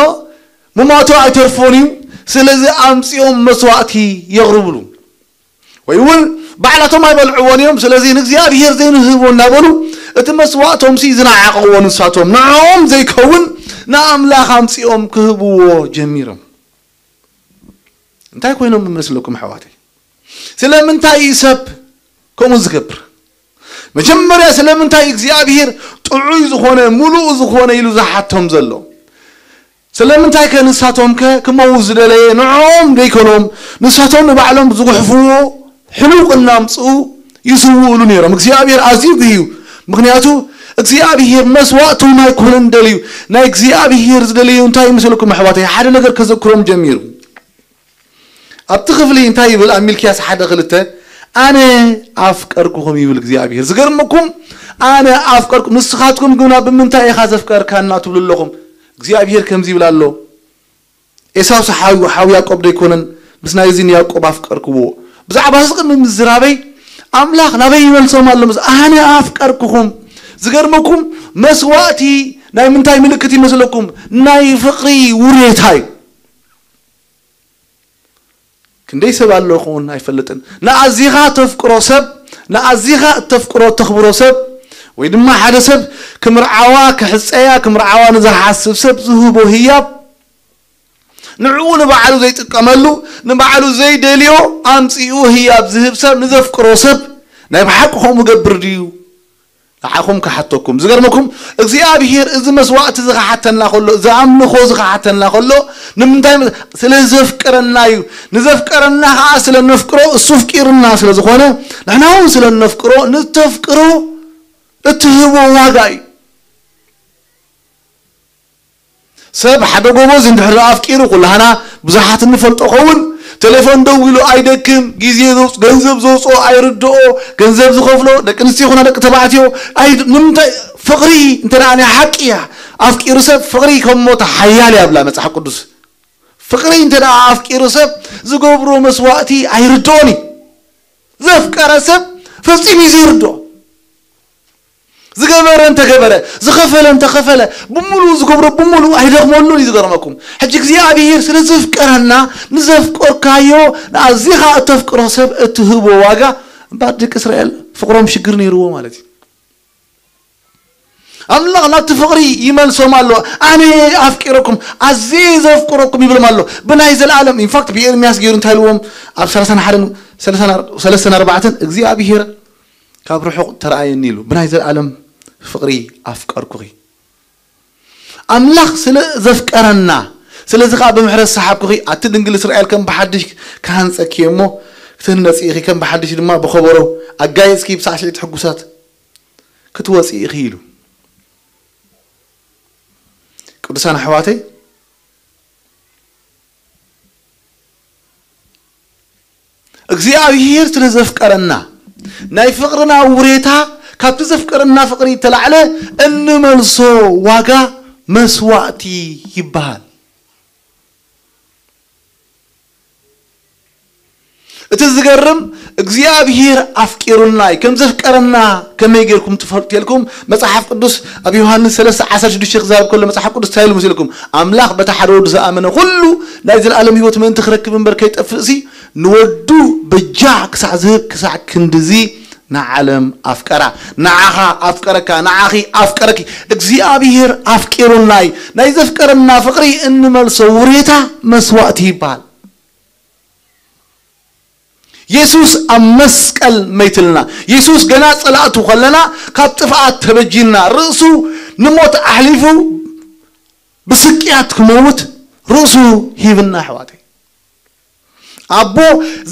ምማቱ ኣይተርፎን እዩ ስለዚ ኣምጺኦም መስዋእቲ የቕርብሉ ወይ እውን ባዕላቶም ኣይበልዕዎን እዮም ስለዚ ንእግዚኣብሔር ዘይንህቦ እናበሉ እቲ መስዋእቶም ሲ ዝነዓቐዎ ንሳቶም ንዕኦም ዘይከውን ንኣምላኽ ኣምጺኦም ክህብዎ ጀሚሮም እንታይ ኮይኖም ይመስለኩም ኣሕዋተይ ስለምንታይ እዩ ሰብ ከምኡ ዝገብር መጀመርያ ስለምንታይ እግዚኣብሔር ጥዑይ ዝኾነ ሙሉእ ዝኾነ ኢሉ ዝሓቶም ዘሎ ስለምንታይ ከ ንሳቶም ከ ክመው ዝደለየ ንዕኦም ዘይኮኖም ንሳቶም ንባዕሎም ዝጉሕፍዎ ሕሉቕ እናምፅኡ ይስውእሉ ነይሮም እግዚኣብሔር ኣዝዩ ግህዩ ምክንያቱ እግዚኣብሔር መስዋእቶም ኣይኮነን ደልዩ ናይ እግዚኣብሔር ዝደለዩ እንታይ ይመስለኩም ኣሕዋተይ ሓደ ነገር ከዘክሮም ጀሚሩ ኣብቲ ክፍሊ እንታይ ይብል ኣብ ሚልክያስ ሓደ ክልተ ኣነ ኣፍቀርኩኹም ይብል እግዚኣብሔር ዝገርመኩም ኣነ ኣፍቀርኩም ንስኻትኩም ግና ብምንታይ ኢኻ ዘፍቀርካና ትብሉ ኣለኹም እግዚኣብሔር ከምዚ ይብል ኣሎ ኤሳው ሓው ያዕቆብ ዶ ኣይኮነን ምስ ናይዚ ንያዕቆብ ኣፍቀርክዎ ብዛዕባ እዚ ቅድሚ ምዝራበይ ኣምላኽ ናበይ ይመልሶም ኣሎ ምስ ኣነ ኣፍቀርክኹም ዝገርመኩም መስዋእቲ ናይ ምንታይ ምልክት ይመስለኩም ናይ ፍቕሪ ውሬታ እዩ ክንደይ ሰብ ኣሎ ክውን ኣይፈልጥን ንኣዚኻ ተፍቅሮ ሰብ ንኣዚኻ እተፍቅሮ ተኽብሮ ሰብ ወይ ድማ ሓደ ሰብ ክምርዓዋ ክሕፀያ ክምርዓዋ ንዝሓስብ ሰብ ዝህቦ ህያብ ንዕኡ ንባዕሉ ዘይጥቀመሉ ንባዕሉ ዘይደልዮ ኣምፂኡ ህያብ ዝህብ ሰብ ንዘፍቅሮ ሰብ ናይ ብሓቂ ከምኡ ገብር ድዩ ንዓኹም ክሓተኩም ዝገርመኩም እግዚኣብሄር እዚ መስዋእቲ እዚ ክሓተና ከሎ እዚ ኣምልኾ እዚ ክሓተና ከሎ ንምንታይ ስለ ዘፍቅረና እዩ ንዘፍቀረና ከዓ ስለ ነፍቅሮ እሱ ፍቂርና ስለ ዝኾነ ንሕና እውን ስለ ነፍቅሮ ንተፍቅሮ እትህቦ ዋጋ እዩ ሰብ ሓደ ጎበዝ እንድሕር ኣፍቂሩ ኩላህና ብዙሓት እንፈልጦ ኸውን ቴሌፎን ደዊሉ ኣይደክም ግዜ ገንዘብ ዘውፅኦ ኣይርድኦ ገንዘብ ዝኸፍሎ ደቂ ኣንስትዮ ይኹና ደቂ ተባዕትዮ ንምንታይ ፍቕሪ እንተ ናይ ሓቂ እያ ኣፍቂሩ ሰብ ፍቕሪ ከም ሞት ሓያል እያ ብላ መፅሓፍ ቅዱስ ፍቕሪ እንተ ኣፍቂሩ ሰብ ዝገብሮ መስዋእቲ ኣይርድኦን እዩ ዘፍቀረ ሰብ ፈፂሙ እዩ ዘይርድኦ ዝገበረ እንተገበረ ዝኸፈለ እንተኸፈለ ብምሉኡ ዝገብሮ ብምሉኡ ኣይደኽመሉን እዩ ዝገርመኩም ሕጂ እግዚኣብሄር ስለ ዘፍቀረና ንዘፍቀርካዮ ንኣዚኻ እተፍቅሮ ሰብ እትህቦ ዋጋ እምበር ደቂ እስራኤል ፍቕሮም ሽግር ነይርዎ ማለት እዩ ኣምላኽ ናብቲ ፍቕሪ ይመልሶም ኣሎ ኣነ ኣፍቂረኩም ኣዝየ ዘፍቅረኩም ይብሎም ኣሎ ብናይ ዘለኣለም ኢንፋክት ብኤርምያስ ገይሩ እንታይ ኢልዎም ኣብ 31 እግዚኣብሄር ካብ ርሑቕ ተረኣየኒ ኢሉ ብናይ ዘለኣለም ፍቕሪ ኣፍቀርኩኺ ኣምላኽ ስለ ዘፍቀረና ስለዚ ከዓ ብምሕረት ሰሓብኩኺ ኣቲ ድንግል እስራኤል ከም ብሓድሽ ክሃንፀኪ እሞ ክትህነፂ ኢኺ ከም ብሓድሽ ድማ ብኸበሮ ኣጋየፅኪ ብሳዕስዒት ሕጉሳት ክትወፂ ኢኺ ኢሉ ቅዱሳን ኣሕዋተይ እግዚኣብሔር ስለ ዘፍቀረና ናይ ፍቕርና ውሬታ ካብቲ ዘፍቀረና ፍቕሪ እተላዕለ እንመልሶ ዋጋ መስዋእቲ ይበሃል። እቲ ዝገርም እግዚኣብሔር ኣፍቂሩና እዩ። ከም ዘፍቀረና ከመይ ጌርኩም ትፈልጡ ኢልኩም? መጽሓፍ ቅዱስ ኣብ ዮሃንስ ሰለስተ ዓሰርተ ሽዱሽተ ክዛረብ ከሎ መጽሓፍ ቅዱስ እንታይ ኢሉ መሲልኩም? ኣምላኽ በታ ሓደ ወዱ ዝኣመነ ኩሉ ናይ ዘለኣለም ህይወት ምእንቲ ክረክብ እምበር ከይጠፍእሲ ንወዱ በጃ ክሳዕ ዝህብ ክሳዕ ክንድዚ ንዓለም ኣፍቀራ። ንዓኻ ኣፍቀረካ፣ ንዓኺ ኣፍቀረኪ። እግዚኣብሔር ኣፍቂሩና እዩ። ናይ ዘፍቀረና ፍቕሪ እንመልሶ ውሬታ መስዋእቲ ይበሃል። የሱስ ኣብ መስቀል መይትልና። የሱስ ገና ጸላእቱ ከለና ካብ ጥፍኣት ተበጂና። ርእሱ ንሞት ኣሕሊፉ ብስቅያት ክመውት ርእሱ ሂብና ኣሕዋተይ። ኣቦ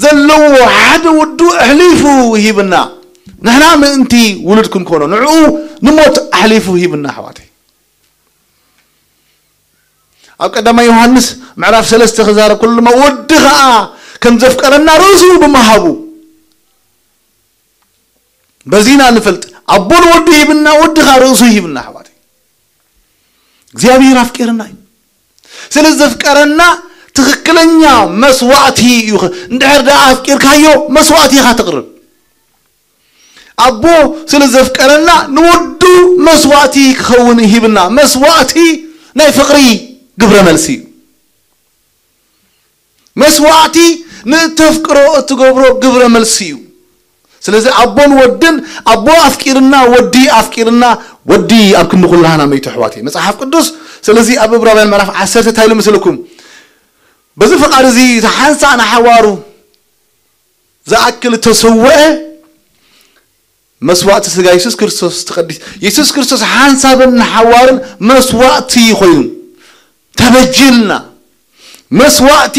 ዘለዎ ሓደ ወዱ ኣሕሊፉ ሂብና። ንሕና ምእንቲ ውሉድ ክንኮኖ ንዕኡ ንሞት ኣሕሊፉ ሂብና ኣሕዋተይ። ኣብ ቀዳማይ ዮሃንስ ምዕራፍ ሰለስተ ክዛረብ ከሎ ድማ ወዲ ኸኣ ከም ዘፍቀረና ርእሱ ብምሃቡ በዚና ንፈልጥ። ኣቦ ንወዱ ሂብና፣ ወዲ ኸኣ ርእሱ ሂብና ኣሕዋተይ። እግዚኣብሔር ኣፍቂርና እዩ። ስለ ዘፍቀረና ትኽክለኛ መስዋእቲ እዩ። እንድሕር ደኣ ኣፍቂርካዮ መስዋእቲ ኢኻ ተቕርብ። ኣቦ ስለ ዘፍቀረና ንወዱ መስዋእቲ ክኸውን ሂብና። መስዋእቲ ናይ ፍቕሪ ግብረ መልሲ እዩ። መስዋእቲ ንእተፍቅሮ እትገብሮ ግብረ መልሲ እዩ። ስለዚ ኣቦን ወድን፣ ኣቦ ኣፍቂርና፣ ወዲ ኣፍቂርና፣ ወዲ ኣብ ክንዲ ኩላህና መይቱ ኣሕዋተይ መጽሓፍ ቅዱስ። ስለዚ ኣብ እብራውያን ምዕራፍ ዓሰርተ እንታይ ኢሉ ምስልኩም? በዚ ፍቓድ እዚ ሓንሳእ ንሓዋሩ ዝኣክል ተሰውአ መስዋእቲ ስጋ የሱስ ክርስቶስ ተቐዲስ። የሱስ ክርስቶስ ሓንሳብን ንሓዋርን መስዋእቲ ኮይኑ ተበጅልና። መስዋእቲ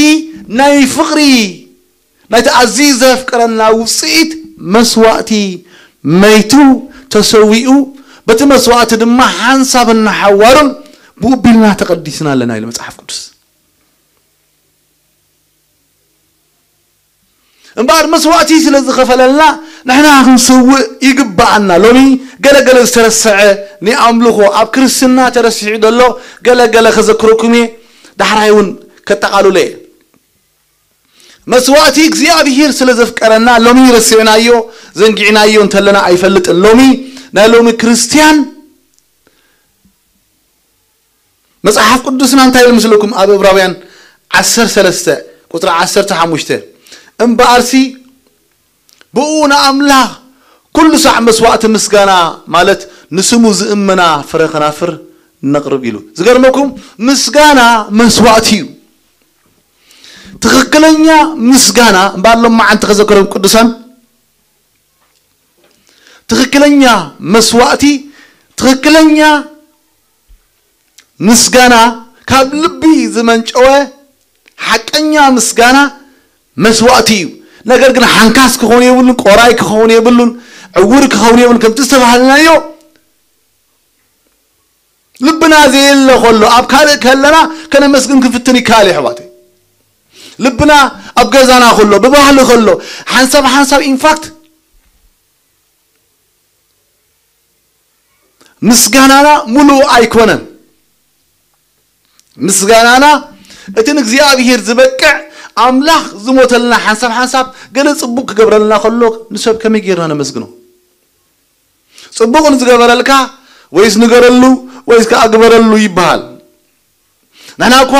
ናይ ፍቕሪ፣ ናይቲ ኣዝዩ ዘፍቅረና ውጽኢት መስዋእቲ መይቱ ተሰዊኡ፣ በቲ መስዋእቲ ድማ ሓንሳብን ንሓዋርን ብኡ ቢልና ተቐዲስና ኣለና ኢሉ መጽሓፍ ቅዱስ። እምበኣር መስዋእቲ ስለ ዝኸፈለልና ንሕና ክንስውእ ይግብኣና። ሎሚ ገለገለ ዝተረስዐ ናይ ኣምልኾ ኣብ ክርስትና ተረሲዑ ዘሎ ገለገለ ከዘክረኩም እየ። ዳሕራይ እውን ከጠቓልሎ እየ። መስዋእቲ እግዚኣብሔር ስለ ዘፍቀረና ሎሚ ረሲዕናዮ፣ ዘንጊዕናዮ እንተለና ኣይፈልጥን። ሎሚ ናይ ሎሚ ክርስትያን መጽሓፍ ቅዱስና እንታይ ኢሉ ምስለኩም? ኣብ እብራውያን ዓሰርተ ሰለስተ ቁጽሪ ዓሰርተ ሓሙሽተ፣ እምበኣርሲ ብኡ ንኣምላኽ ኩሉ ሳዕ መስዋእቲ ምስጋና፣ ማለት ንስሙ ዝእመና ፍረ ከናፍር ነቕርብ ኢሉ። ዝገርመኩም፣ ምስጋና መስዋእቲ እዩ። ትኽክለኛ ምስጋና እምበኣር ሎም መዓንቲ ከዘከረም ቅዱሳን፣ ትኽክለኛ መስዋእቲ፣ ትኽክለኛ ምስጋና፣ ካብ ልቢ ዝመንጨወ ሓቀኛ ምስጋና መስዋእቲ እዩ። ነገር ግን ሓንካስ ክኸውን የብሉን፣ ቆራይ ክኸውን የብሉን፣ ዕውር ክኸውን የብሉን። ከምቲ ዝተባህልናዮ ልብና ዘየለ ከሎ ኣብ ካልእ ከለና ከነመስግን ክንፍትን ይከኣል እዩ ኣሕዋተይ። ልብና ኣብ ገዛና ከሎ፣ ብባህሊ ከሎ፣ ሓንሳብ ሓንሳብ ኢንፋክት ምስጋናና ሙሉእ ኣይኮነን። ምስጋናና እቲ ንእግዚኣብሔር ዝበቅዕ ኣምላኽ ዝሞተልና ሓንሳብ ሓንሳብ ገለ ጽቡቕ ክገብረልና ከሎ ንሰብ ከመይ ጌርና ነመስግኖ? ጽቡቕ ንዝገበረልካ ወይስ ንገረሉ ወይስ ከኣ ግበረሉ ይበሃል። ንሕና እኳ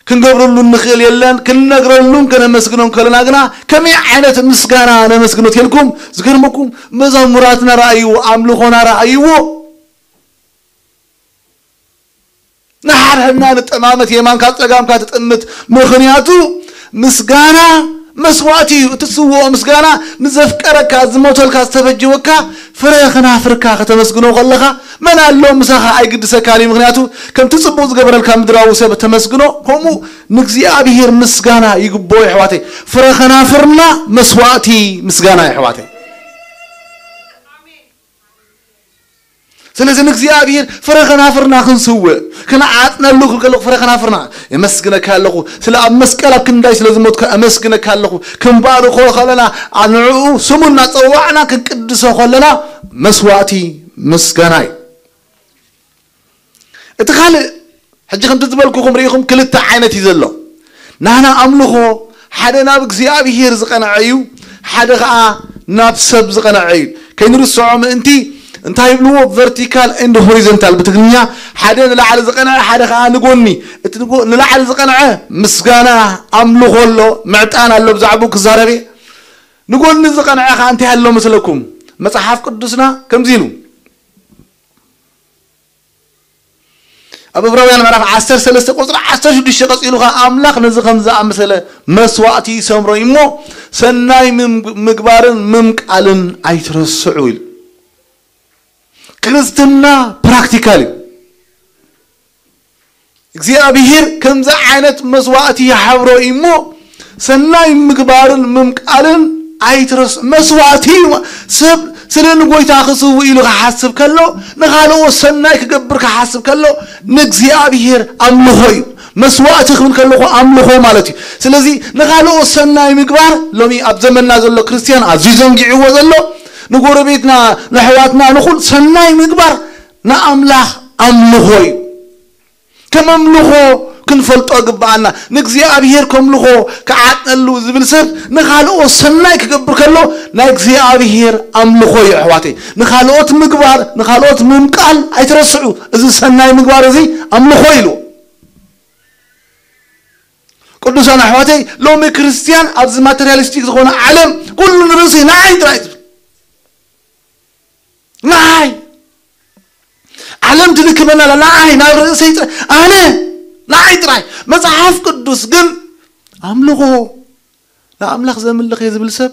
ክንገብረሉ እንኽእል የለን፣ ክንነግረሉን ከነመስግኖን ከለና ግና ከመይ ዓይነት ምስጋና ነመስግኖ ትልኩም? ዝገርመኩም መዛሙራትና ረኣይዎ፣ ኣምልኾና ረኣይዎ። ንሓድሕድና ንጠማመት፣ የማንካ ጸጋምካ ትጥምት። ምኽንያቱ ምስጋና መስዋእቲ እዩ። እቲ ትስውኦ ምስጋና ንዘፍቀረካ፣ ዝሞተልካ፣ ዝተበጀወካ ፍረ ከናፍርካ ከተመስግኖ ከለኻ መን ኣሎ ምሳኻ ኣይግድሰካን እዩ። ምኽንያቱ ከምቲ ጽቡቕ ዝገበረልካ ምድራዊ ሰብ ተመስግኖ፣ ከምኡ ንእግዚኣብሔር ምስጋና ይግብኦ። የሕዋተይ፣ ፍረ ከናፍርና መስዋእቲ ምስጋና የሕዋተይ። ስለዚ ንእግዚኣብሔር ፍረ ከናፍርና ክንስውእ፣ ክንዓጥነሉ ክብል ከለኹ ፍረ ከናፍርና የመስግነካ ኣለኹ። ስለ ኣብ መስቀል ኣብ ክንዳይ ስለ ዝሞትካ ኣመስግነካ ኣለኹ። ክንባርኾ ከለና፣ ኣ-፣ ንዕኡ ስሙ እናጸዋዕና ክንቅድሶ ከለና መስዋእቲ ምስጋና እዩ። እቲ ካልእ ሕጂ ከምቲ ዝበልኩኹም ርኢኹም ክልተ ዓይነት እዩ ዘሎ። ናህና ኣምልኾ ሓደ ናብ እግዚኣብሔር ዝቐንዐ እዩ፣ ሓደ ኸዓ ናብ ሰብ ዝቐንዐ እዩ። ከይንርስዖ ምእንቲ እንታይ ይብልዎ? ቨርቲካል ኤንድ ሆሪዞንታል ብትግርኛ። ሓደ ንላዕሊ ዝቐንዐ፣ ሓደ ኸዓ ንጎኒ። እቲ ንጎ- ንላዕሊ ዝቐንዐ ምስጋና፣ ኣምልኾ ኣሎ፣ ምዕጣን ኣሎ፣ ብዛዕባኡ ክዛረብ እየ። ንጎኒ ዝቐንዐ ኸዓ እንታይ ኣሎ መስለኩም? መጽሓፍ ቅዱስና ከምዚ ኢሉ ኣብ ዕብራውያን ምዕራፍ ዓሰርተ ሰለስተ ቁጽሪ ዓሰርተ ሽዱሽተ ቀጺሉ ኸዓ ኣምላኽ ነዚ ከም ዝኣመሰለ መስዋእቲ ይሰምሮ እዩ እሞ፣ ሰናይ ምም- ምግባርን ምምቃልን ኣይትረስዑ ኢሉ። ክርስትና ፕራክቲካል እዩ። እግዚኣብሔር ከምዚ ዓይነት መስዋእቲ ይሓብሮ እዩ እሞ፣ ሰናይ ምግባርን ምምቃልን ኣይትረስ- መስዋእቲ እዩ። ሰብ ስለ ንጎይታ ክስውእ ኢሉ ክሓስብ ከሎ፣ ንኻልኦት ሰናይ ክገብር ክሓስብ ከሎ፣ ንእግዚኣብሔር ኣምልኾ እዩ። መስዋእቲ ክብል ከለኹ ኣምልኾ ማለት እዩ። ስለዚ ንኻልኦት ሰናይ ምግባር ሎሚ ኣብ ዘመንና ዘሎ ክርስትያን ኣዝዩ ዘንጊዕዎ ዘሎ፣ ንጎረቤትና፣ ንኣሕዋትና፣ ንኹል ሰናይ ምግባር ንኣምላኽ ኣምልኾ እዩ። ከም ኣምልኾ ክንፈልጦ ግብኣና። ንእግዚኣብሔር ከምልኾ ክዓጥነሉ ዝብል ሰብ ንኻልኦት ሰናይ ክገብር ከሎ ናይ እግዚኣብሔር ኣምልኾ እዩ። ኣሕዋተይ፣ ንኻልኦት ምግባር፣ ንኻልኦት ምምቃል ኣይትረስዑ። እዚ ሰናይ ምግባር እዚ ኣምልኾ ኢሉ። ቅዱሳን ኣሕዋተይ፣ ሎሚ ክርስትያን ኣብዚ ማቴሪያሊስቲክ ዝኾነ ዓለም ኩሉ ንርእሲ ንዓይ ጥራይ ትብል። ንዓይ ዓለም ትልክመና ኣላ። ንዓይ ናብ ርእሰይ ጥራይ፣ ኣነ ንዓይ ጥራይ። መጽሓፍ ቅዱስ ግን ኣምልኾ ንኣምላኽ ዘምልኽ እየ ዝብል ሰብ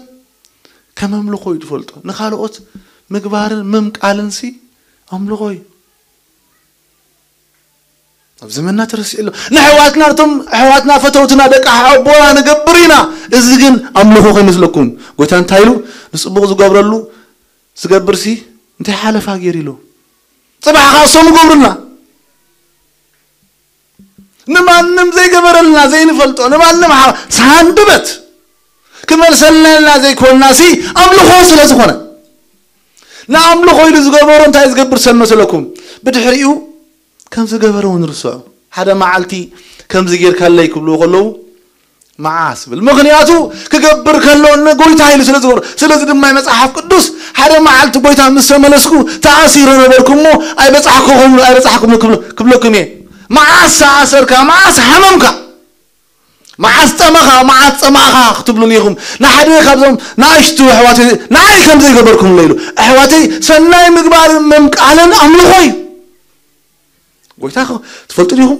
ከም ኣምልኾ እዩ ዝፈልጦ። ንኻልኦት ምግባርን ምምቃልን ሲ ኣምልኾ እዩ። ኣብ ዘመንና ተረሲዑ ኣሎ። ንኣሕዋትና፣ እቶም ኣሕዋትና ፈተውትና ደቂ ሓቦና ንገብር ኢና። እዚ ግን ኣምልኾ ከይመስለኩም። ጎይታ እንታይ ኢሉ? ንጽቡቕ ዝገብረሉ ዝገብርሲ እንታይ ሓለፋ ገይሩ ኢሉ። ጽባሕ ኸዓ እሶም ይገብሩልና። ንማንም ዘይገበረልና ዘይንፈልጦ፣ ንማንም ሓ- ሳንድበት ክመልሰልና ዘይኮንናሲ ኣምልኾ ስለ ዝኾነ። ንኣምልኾ ኢሉ ዝገበሮ እንታይ ዝገብር ሰብ መሰለኩም? ብድሕሪኡ ከም ዝገበረ እውን ርስዖ። ሓደ መዓልቲ ከምዚ ጌርካለይ ክብልዎ ከለዉ መዓስ ብል። ምኽንያቱ ክገብር ከሎ ንጎይታ ኢሉ ስለ ዝገብሮ። ስለዚ ድማ መጽሓፍ ቅዱስ ሓደ መዓልቲ ጎይታ ምስ ተመለስኩ ተኣሲረ ነበርኩ እሞ ኣይበጻሕኩኹም፣ ኣይበጻሕኩም ክብሎ- ክብለኩም እየ። መዓስ ተኣሰርካ፣ መዓስ ሓመምካ፣ መዓስ ጠመኻ፣ መዓስ ጸማእኻ ክትብሉን ኢኹም። ንሓደ ካብዞም ንኣሽቱ ኣሕዋተይ ንዓይ ከም ዘይገበርኩምለ ኢሉ። ኣሕዋተይ፣ ሰናይ ምግባርን ምምቃልን ኣምልኾ እዩ። ጎይታ ኸ ትፈልጡ ዲኹም?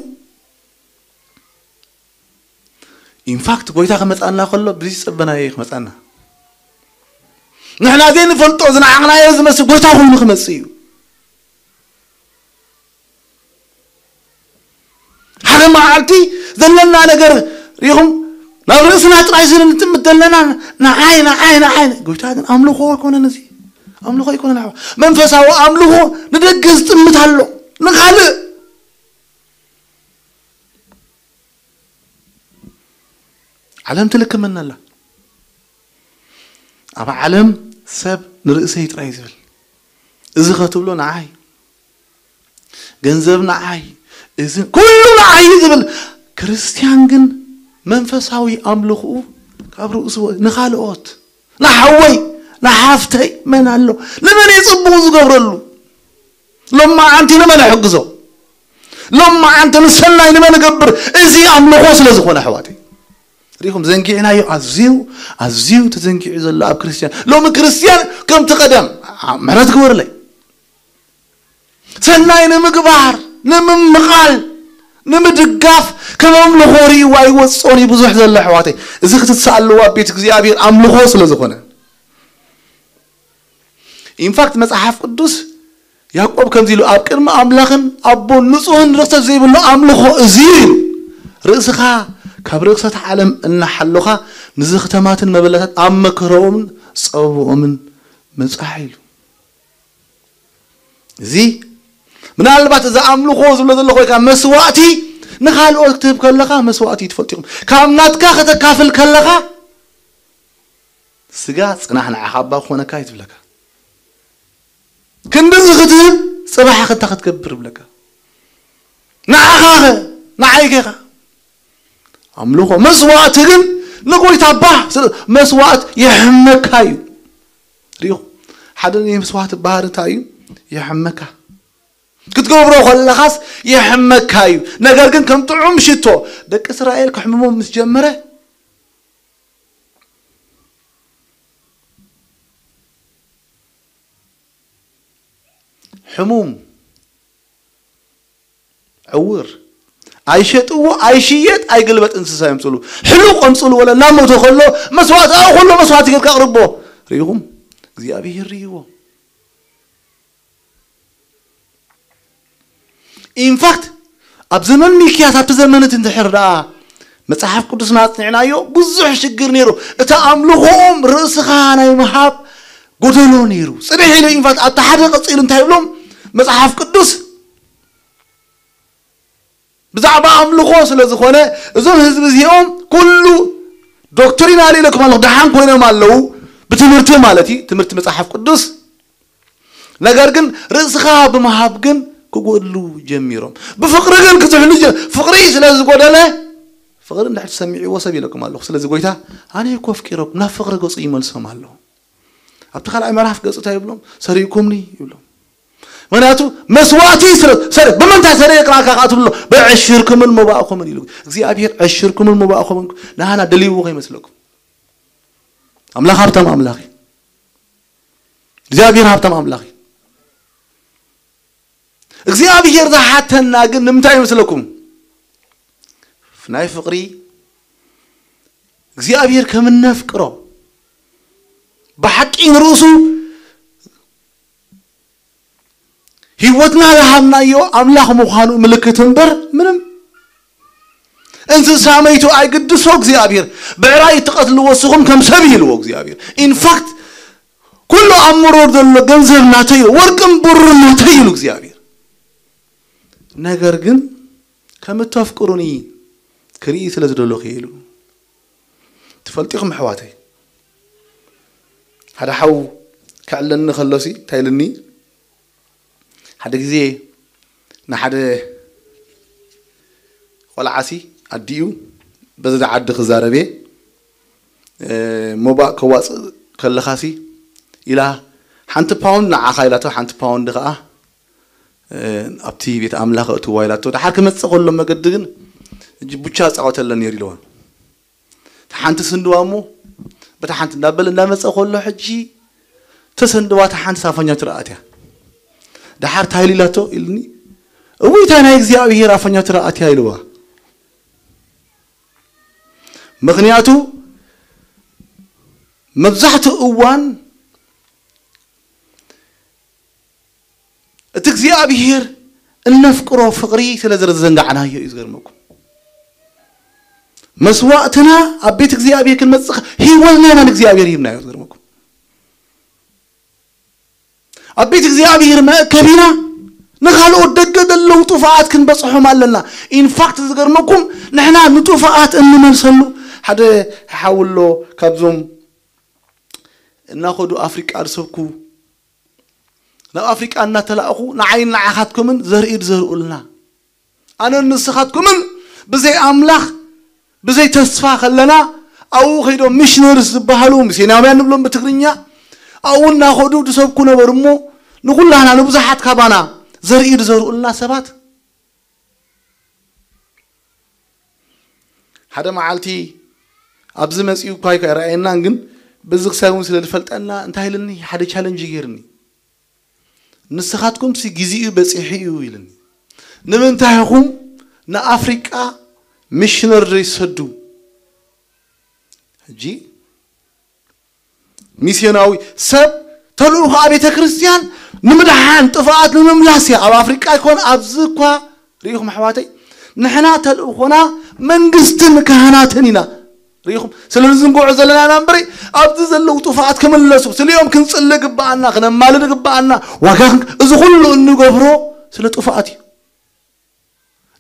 ኢንፋክት ጎይታ ክመጻና ከሎ ብዝጸበናዮ እዩ ክመጻና። ንሕና ዘይንፈልጦ ዝነዓቕናዮ ዝመስል ጎይታ ኮይኑ ክመጽእ እዩ። ሓደ መዓልቲ ዘለና ነገር ሪኹም ናብ ርእስና ጥራይ ስለ ንጥምት ዘለና ንዓይ ንዓይ ንዓይ። ጎይታ ግን ኣምልኾ ኣይኮነን፣ እዚ ኣምልኾ ኣይኮነን። ኣሕዋ- መንፈሳዊ ኣምልኾ ንደገ ዝጥምት ኣሎ፣ ንኻልእ ዓለም ትልክመና ኣላ። ኣብ ዓለም ሰብ ንርእሰይ ጥራይ ዝብል፣ እዚ ኸትብሎ ንዓይ፣ ገንዘብ ንዓይ፣ እዚ ኩሉ ንዓይ ዝብል። ክርስትያን ግን መንፈሳዊ ኣምልኽኡ ካብ ርእሱ ንኻልኦት፣ ንሓወይ፣ ንሓፍተይ መን ኣሎ? ንመን እየ ጽቡቕ ዝገብረሉ? ሎማዓንቲ ንመን እሕግዞ? ሎማዓንቲ ንሰናይ ንመን እገብር? እዚ ኣምልኾ ስለ ዝኾነ ኣሕዋተይ፣ ሪኹም ዘንጊዕናዮ። ኣዝዩ ኣዝዩ ተዘንጊዑ ዘሎ ኣብ ክርስትያን። ሎሚ ክርስትያን ከምቲ ቀደም፣ ዓ- ምሕረት ግበርለይ፣ ሰናይ ንምግባር፣ ንምምቓል፣ ንምድጋፍ ከም ኣምልኾ ርእይዎ ኣይወጾን እዩ ብዙሕ ዘሎ ኣሕዋተይ። እዚ ክትትስእ ኣለዎ ኣብ ቤት እግዚኣብሔር ኣምልኾ ስለ ዝኾነ። ኢንፋክት መጽሓፍ ቅዱስ ያዕቆብ ከምዚ ኢሉ ኣብ ቅድሚ ኣምላኽን ኣቦን ንጹህን ርኽሰት ዘይብሉ ኣምልኾ እዚ እዩ። ርእስኻ ካብ ርኽሰት ዓለም እናሓሎኻ ንዝኽተማትን መበለታት ኣብ መከረኦምን ጸብኦምን ምጻሕ ኢሉ። እዚ ምናልባት እዚ ኣምልኾ ዝብሎ ዘለኹ ወይ ከዓ መስዋእቲ ንኻልኦት ክትህብ ከለኻ መስዋእቲ እዩ ትፈልጡ ኢኹም። ካብ ናትካ ከተካፍል ከለኻ ስጋ ጽናሕ ንዓኻ እባ ክኾነካ እዩ ትብለካ። ክንድዚ ክትህብ ጽባሕ ክንታ ክትገብር ይብለካ። ንዓኻ ኸ ንዓይ ከኻ ኣምልኾ መስዋእቲ ግን ንጎይታ እባ ስለ መስዋዕት የሕመካ እዩ። ሪኹ ሓደ ናይ መስዋዕት ባህሪ እንታይ እዩ? የሕመካ። ክትገብሮ ከለኻስ የሕመካ እዩ። ነገር ግን ከም ጥዑም ሽቶ ደቂ እስራኤል ክሕምሞም ምስ ጀመረ፣ ሕሙም፣ ዕውር፣ ኣይሸጥዎ፣ ኣይሽየጥ፣ ኣይግልበጥ እንስሳ የምፅሉ። ሕሉቕ ኣምፅሉ ወለ እናሞተ ከሎ መስዋዕት፣ ኣብ ከሎ መስዋዕት ጌርካ ኣቕርቦ። ርኢኹም? እግዚኣብሔር ርኢዎ። ኢንፋክት ኣብ ዘመን ሚክያስ፣ ኣብቲ ዘመን እቲ እንድሕር ደኣ መጽሓፍ ቅዱስና ኣጽኒዕናዮ፣ ብዙሕ ሽግር ነይሩ። እቲ ኣምልኾኦም ርእስኻ ናይ ምሃብ ጎደሎ ነይሩ። ጽንሕ ኢሉ ኢንፋክት ኣብቲ ሓደ ቀጺሉ እንታይ ይብሎም መጽሓፍ ቅዱስ? ብዛዕባ ኣምልኾ ስለ ዝኾነ እዞም ህዝቢ እዚኦም ኩሉ ዶክትሪን ኣልኢለኩም ኣለኹ፣ ደሓን ኮይኖም ኣለዉ፣ ብትምህርቲ ማለት እዩ፣ ትምህርቲ መጽሓፍ ቅዱስ። ነገር ግን ርእስኻ ብምሃብ ግን ክጎድሉ ጀሚሮም። ብፍቕሪ ግን ክዝሕሉ ጀ-፣ ፍቕሪ ስለ ዝጎደለ፣ ፍቕሪ እንድሕር ትሰሚዕዎ ሰብ ኢለኩም ኣለኹ። ስለዚ ጎይታ ኣነ እኮ ኣፍቂረኩም፣ ናብ ፍቕሪ ገጹ ይመልሶም ኣሎ። ኣብቲ ካልኣይ ምዕራፍ ገጹ እንታይ ይብሎም? ሰሪቕኩምኒ ይብሎም። ምክንያቱ መስዋዕቲ ስለ ሰሪ-፣ ብምንታይ ሰሪቕናካ ከኣ ትብሎ? ብዕሽርኩምን መባእኹምን ኢሉ። እግዚኣብሔር ዕሽርኩምን መባእኹምን ንሃና ደልይዎ ከይመስለኩም። ኣምላኽ ሃብታም ኣምላኽ እዩ። እግዚኣብሔር ሃብታም ኣምላኽ እዩ። እግዚኣብሔር ዝሓተና ግን ንምንታይ ይመስለኩም? ናይ ፍቕሪ እግዚኣብሔር ከም እነፍቅሮ ብሓቂ ንርእሱ ህይወትና ዝሃብናዮ ኣምላኽ ምዃኑ ምልክት እምበር ምንም። እንስሳ መይቱ ኣይግድሶ እግዚኣብሔር። ብዕራይ እትቐትልዎ ንስኹም ከም ሰብ ኢልዎ እግዚኣብሔር። ኢንፋክት ኩሉ ኣብ መሮር ዘሎ ገንዘብ ናተይ እዩ፣ ወርቅን ብሩርን ናተይ ኢሉ እግዚኣብሔር። ነገር ግን ከም እተፍቅሩኒ ክርኢ ስለ ዝደለኹ እየ ኢሉ። ትፈልጡ ኢኹም ኣሕዋተይ፣ ሓደ ሓው ከዕለኒ ከሎሲ እንታይ ኢልኒ? ሓደ ግዜ ንሓደ ቆልዓሲ ኣዲኡ በዚ ዓዲ ክዛረብ እየ፣ እ፣ ሞባእ ከዋፅእ ከለኻሲ ኢላ፣ ሓንቲ ፓውንድ ንዓኻ ኢላቶ፣ ሓንቲ ፓውንድ ከዓ፣ እ፣ ኣብቲ ቤት ኣምላኽ እትዋ ኢላቶ። ደሓር ክመፅእ ከሎ መገዲ ግን እጅ ቡቻ ፃወተለን ነይሩ ኢልዋ። እታ ሓንቲ ስንድዋ እሞ በታ ሓንቲ እንዳበለ እንዳመፀ ከሎ ሕጂ ተሰንድዋ እታ ሓንቲ ሳፈኛ ትረኣት እያ። ደሓር እንታይ ኢላቶ ኢልኒ? እውይ እታ ናይ እግዚኣብሔር ኣፈኛ ትረኣት እያ ኢልዋ። ምኽንያቱ መብዛሕትኡ እዋን እቲ እግዚኣብሔር እነፍቅሮ ፍቕሪ ስለ ዝዘንጋዕናዮ እዩ። ዝገርመኩም መስዋዕትና ኣብ ቤት እግዚኣብሔር ክንመጽእ ህይወትና ኢና ንእግዚኣብሔር ሂብናዮ። ዝገርመኩም ኣብ ቤት እግዚኣብሔር መእከቢና ንኻልኦት ደገ ዘለዉ ጥፋኣት ክንበጽሖም ኣለና። ኢንፋክት ዝገርመኩም ንሕና ንጥፋኣት እንመልሰሉ ሓደ ሓውሎ ካብዞም እናኸዱ ኣፍሪቃ ዝሰብኩ ናብ ኣፍሪቃ እናተላእኹ ንዓይን ንዓኻትኩምን ዘርኢ ዝዘርኡልና ኣነን ንስኻትኩምን ብዘይ ኣምላኽ ብዘይ ተስፋ ከለና ኣብኡ ከይዶም ሚሽነሪስ ዝበሃሉ ሚስዮናውያን ንብሎም ብትግርኛ ኣብኡ እናኸዱ ዝሰብኩ ነበሩ እሞ ንኹላህና ንብዙሓት ካባና ዘርኢ ዝዘርኡልና ሰባት ሓደ መዓልቲ ኣብዚ መጺኡ እኳ ኣይረኣየናን ግን በዚ ክሳብ እውን ስለ ዝፈልጠና እንታይ ኢልኒ ሓደ ቻለንጅ ገይርኒ ንስኻትኩም ሲ ግዜኡ በጺሑ እዩ ኢልኒ። ንምንታይ ኢኹም ንኣፍሪቃ ሚሽነሪ ዘይትሰዱ? ሕጂ ሚስዮናዊ ሰብ ተልእኾ ኣብ ቤተ ክርስቲያን ንምድሓን ጥፍኣት ንምምላስ እያ። ኣብ ኣፍሪቃ ይኮን ኣብዚ እኳ ርኢኹም ኣሕዋተይ ንሕና ተልእኾና መንግስትን ካህናትን ኢና። ርኢኹም ስለ ዝንጎዑ ዘለና ኢና እምበሪ ኣብዚ ዘለዉ ጥፋኣት ክምለሱ ስሊኦም ክንጽሊ ግባኣና ክነማልድ ግባኣና ዋጋ ክን- እዚ ኩሉ እንገብሮ ስለ ጥፋኣት እዩ።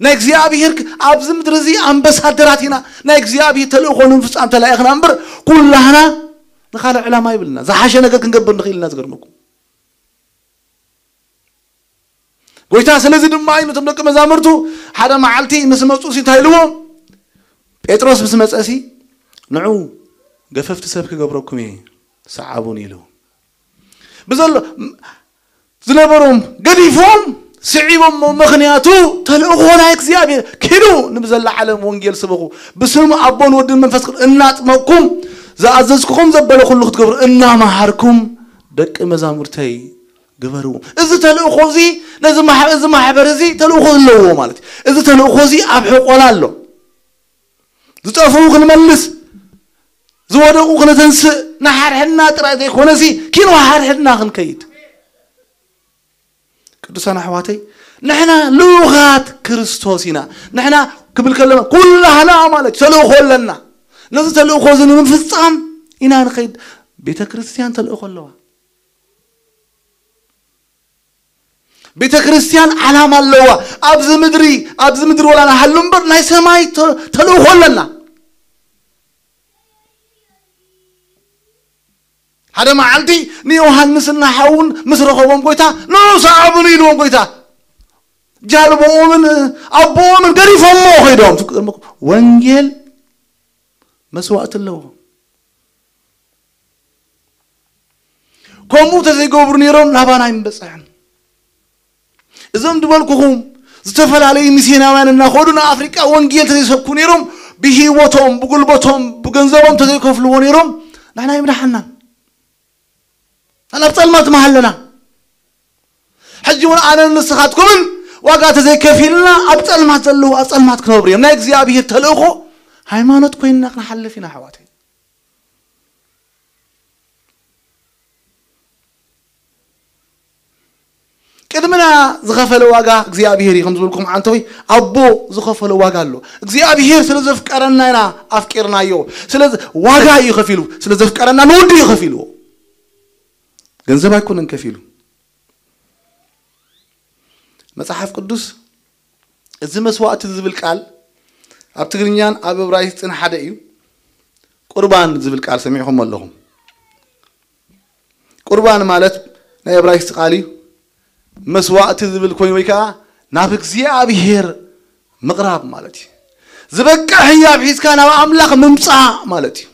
ናይ እግዚኣብሔር ክ- ኣብዚ ምድሪ እዚ ኣምበሳደራት ኢና። ናይ እግዚኣብሔር ተልእኾ ንምፍጻም ተላኢኽና እምበር ኩላህና ንኻልእ ዕላማ ይብልና ዝሓሸ ነገር ክንገብር ንኽእል ኢና። ዝገርመኩም ጎይታ ስለዚ ድማ እዩ ነቶም ደቂ መዛምርቱ ሓደ መዓልቲ ምስ መፁ ሲ እንታይ ኢልዎም? ጴጥሮስ ምስ መፀ ሲ ንዑ ገፈፍቲ ሰብ ክገብረኩም እየ፣ ሰዓቡኒ ኢሉ። ብዘሎ ዝነበሮም ገዲፎም ስዒቦሞ፣ ምኽንያቱ ተልእኾ ናይ እግዚኣብሔር። ኪዱ ንብዘላ ዓለም ወንጌል ስበኹ፣ ብስም ኣቦን ወድን መንፈስ ቅዱስ እናጥመቅኩም፣ ዝኣዘዝኩኹም ዘበለ ኩሉ ክትገብሩ እናመሃርኩም ደቂ መዛሙርተይ ግበርዎም። እዚ ተልእኾ እዚ፣ ነዚ ማሕ-፣ እዚ ማሕበር እዚ ተልእኾ ኣለዎ ማለት እዩ። እዚ ተልእኾ እዚ ኣብ ሕቆላ ኣሎ። ዝጠፍኡ ክንመልስ፣ ዝወደቁ ክነተንስእ፣ ንሓድሕድና ጥራይ ዘይኮነሲ፣ ኪኖ ሓድሕድና ክንከይድ። ቅዱሳን ኣሕዋተይ፣ ንሕና ልኡኻት ክርስቶስ ኢና። ንሕና ክብል ከለና፣ ኩላህና ማለት እዩ፣ ተልእኾ ኣለና። ነዚ ተልእኾ እዚ ንምፍጻም ኢና ንኸይድ። ቤተ ክርስቲያን ተልእኾ ኣለዋ። ቤተ ክርስቲያን ዓላማ ኣለዋ። ኣብዚ ምድሪ፣ ኣብዚ ምድሪ ወላ ንሃሉ እምበር፣ ናይ ሰማይ ተ-፣ ተልእኾ ኣለና። ሓደ መዓልቲ ንዮሃንስና ሓውን ምስ ረኸቦም ጎይታ፣ "ንዑ ሰዓቡኒ" ኢልዎም ጎይታ። ጃልቦኦምን ኣቦኦምን ገዲፎሞ ኸይዶም። ወንጌል መስዋእቲ ኣለዎ። ከምኡ ተዘይገብሩ ነይሮም፣ ናባና ኣይምበጽሕን። እዞም ዝበልኩኹም ዝተፈላለዩ ሚስዮናውያን እናኸዱ ንኣፍሪቃ ወንጌል ተዘይሰብኩ ነይሮም፣ ብህይወቶም፣ ብጉልበቶም፣ ብገንዘቦም ተዘይከፍልዎ ነይሮም፣ ንሕና ኣይምደሓናን። ንሕና ኣብ ጸልማት ምሃለና። ሕጂ እውን ኣነን ንስኻትኩምን ዋጋ ተዘይከፊልና ኣብ ጸልማት ዘለዉ ኣብ ጸልማት ክነብሩ እዮም። ናይ እግዚኣብሔር ተልእኾ ሃይማኖት ኮይንና ክንሓልፍ ኢና ኣሕዋተይ። ቅድምና ዝኸፈለ ዋጋ እግዚኣብሔር እዩ። ከም ዝበልኩም ዓንተወይ ኣቦ ዝኸፈለ ዋጋ ኣሎ። እግዚኣብሔር ስለ ዘፍቀረና ኢና ኣፍቂርናዮ። ስለ ዋጋ እዩ ከፊሉ። ስለ ዘፍቀረና ንወዱ እዩ ከፊልዎ። ገንዘብ ኣይኮነን ከፊሉ። መጽሓፍ ቅዱስ እዚ መስዋእቲ ዝብል ቃል ኣብ ትግርኛን ኣብ እብራይስጥን ሓደ እዩ። ቁርባን ዝብል ቃል ሰሚዕኹም ኣለኹም። ቁርባን ማለት ናይ እብራይስጥ ቃል እዩ። መስዋእቲ ዝብል ኮይኑ ወይ ከዓ ናብ እግዚኣብሔር ምቕራብ ማለት እዩ። ዝበቅዕ ህያብ ሒዝካ ናብ ኣምላኽ ምምጻእ ማለት እዩ።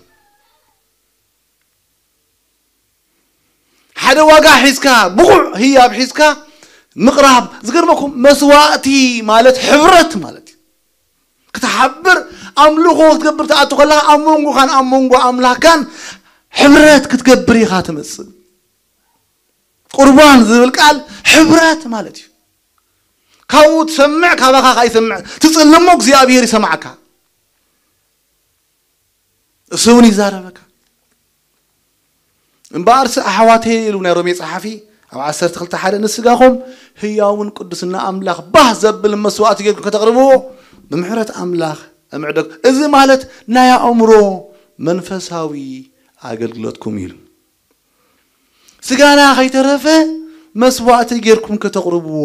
ሓደ ዋጋ ሒዝካ፣ ብቑዕ ህያብ ሒዝካ ምቕራብ። ዝገርመኩም መስዋእቲ ማለት ሕብረት ማለት እዩ። ክትሓብር ኣምልኾ ክትገብር ትኣቱ ከለኻ ኣብ መንጎኻን ኣብ መንጎ ኣምላኽካን ሕብረት ክትገብር ኢኻ ትመጽእ። ቁርባን ዝብል ቃል ሕብረት ማለት እዩ። ካብኡ ትሰምዕ፣ ካባኻ ካይሰምዕ ትጽልሞ እግዚኣብሔር ይሰማዕካ። እሱ እውን ይዛረበካ። እምበኣርሲ ኣሕዋተይ ኢሉ ናይ ሮሜ ጸሓፊ ኣብ ዓሰርተ ክልተ ሓደ ንስጋኹም ህያውን ቅዱስና ኣምላኽ ባህ ዘብል መስዋእቲ ጌርኩም ከተቕርብዎ ብምሕረት ኣምላኽ እምዕደግ። እዚ ማለት ናይ ኣእምሮ መንፈሳዊ ኣገልግሎትኩም ኢሉ። ስጋና ከይተረፈ መስዋእቲ ጌርኩም ከተቕርብዎ።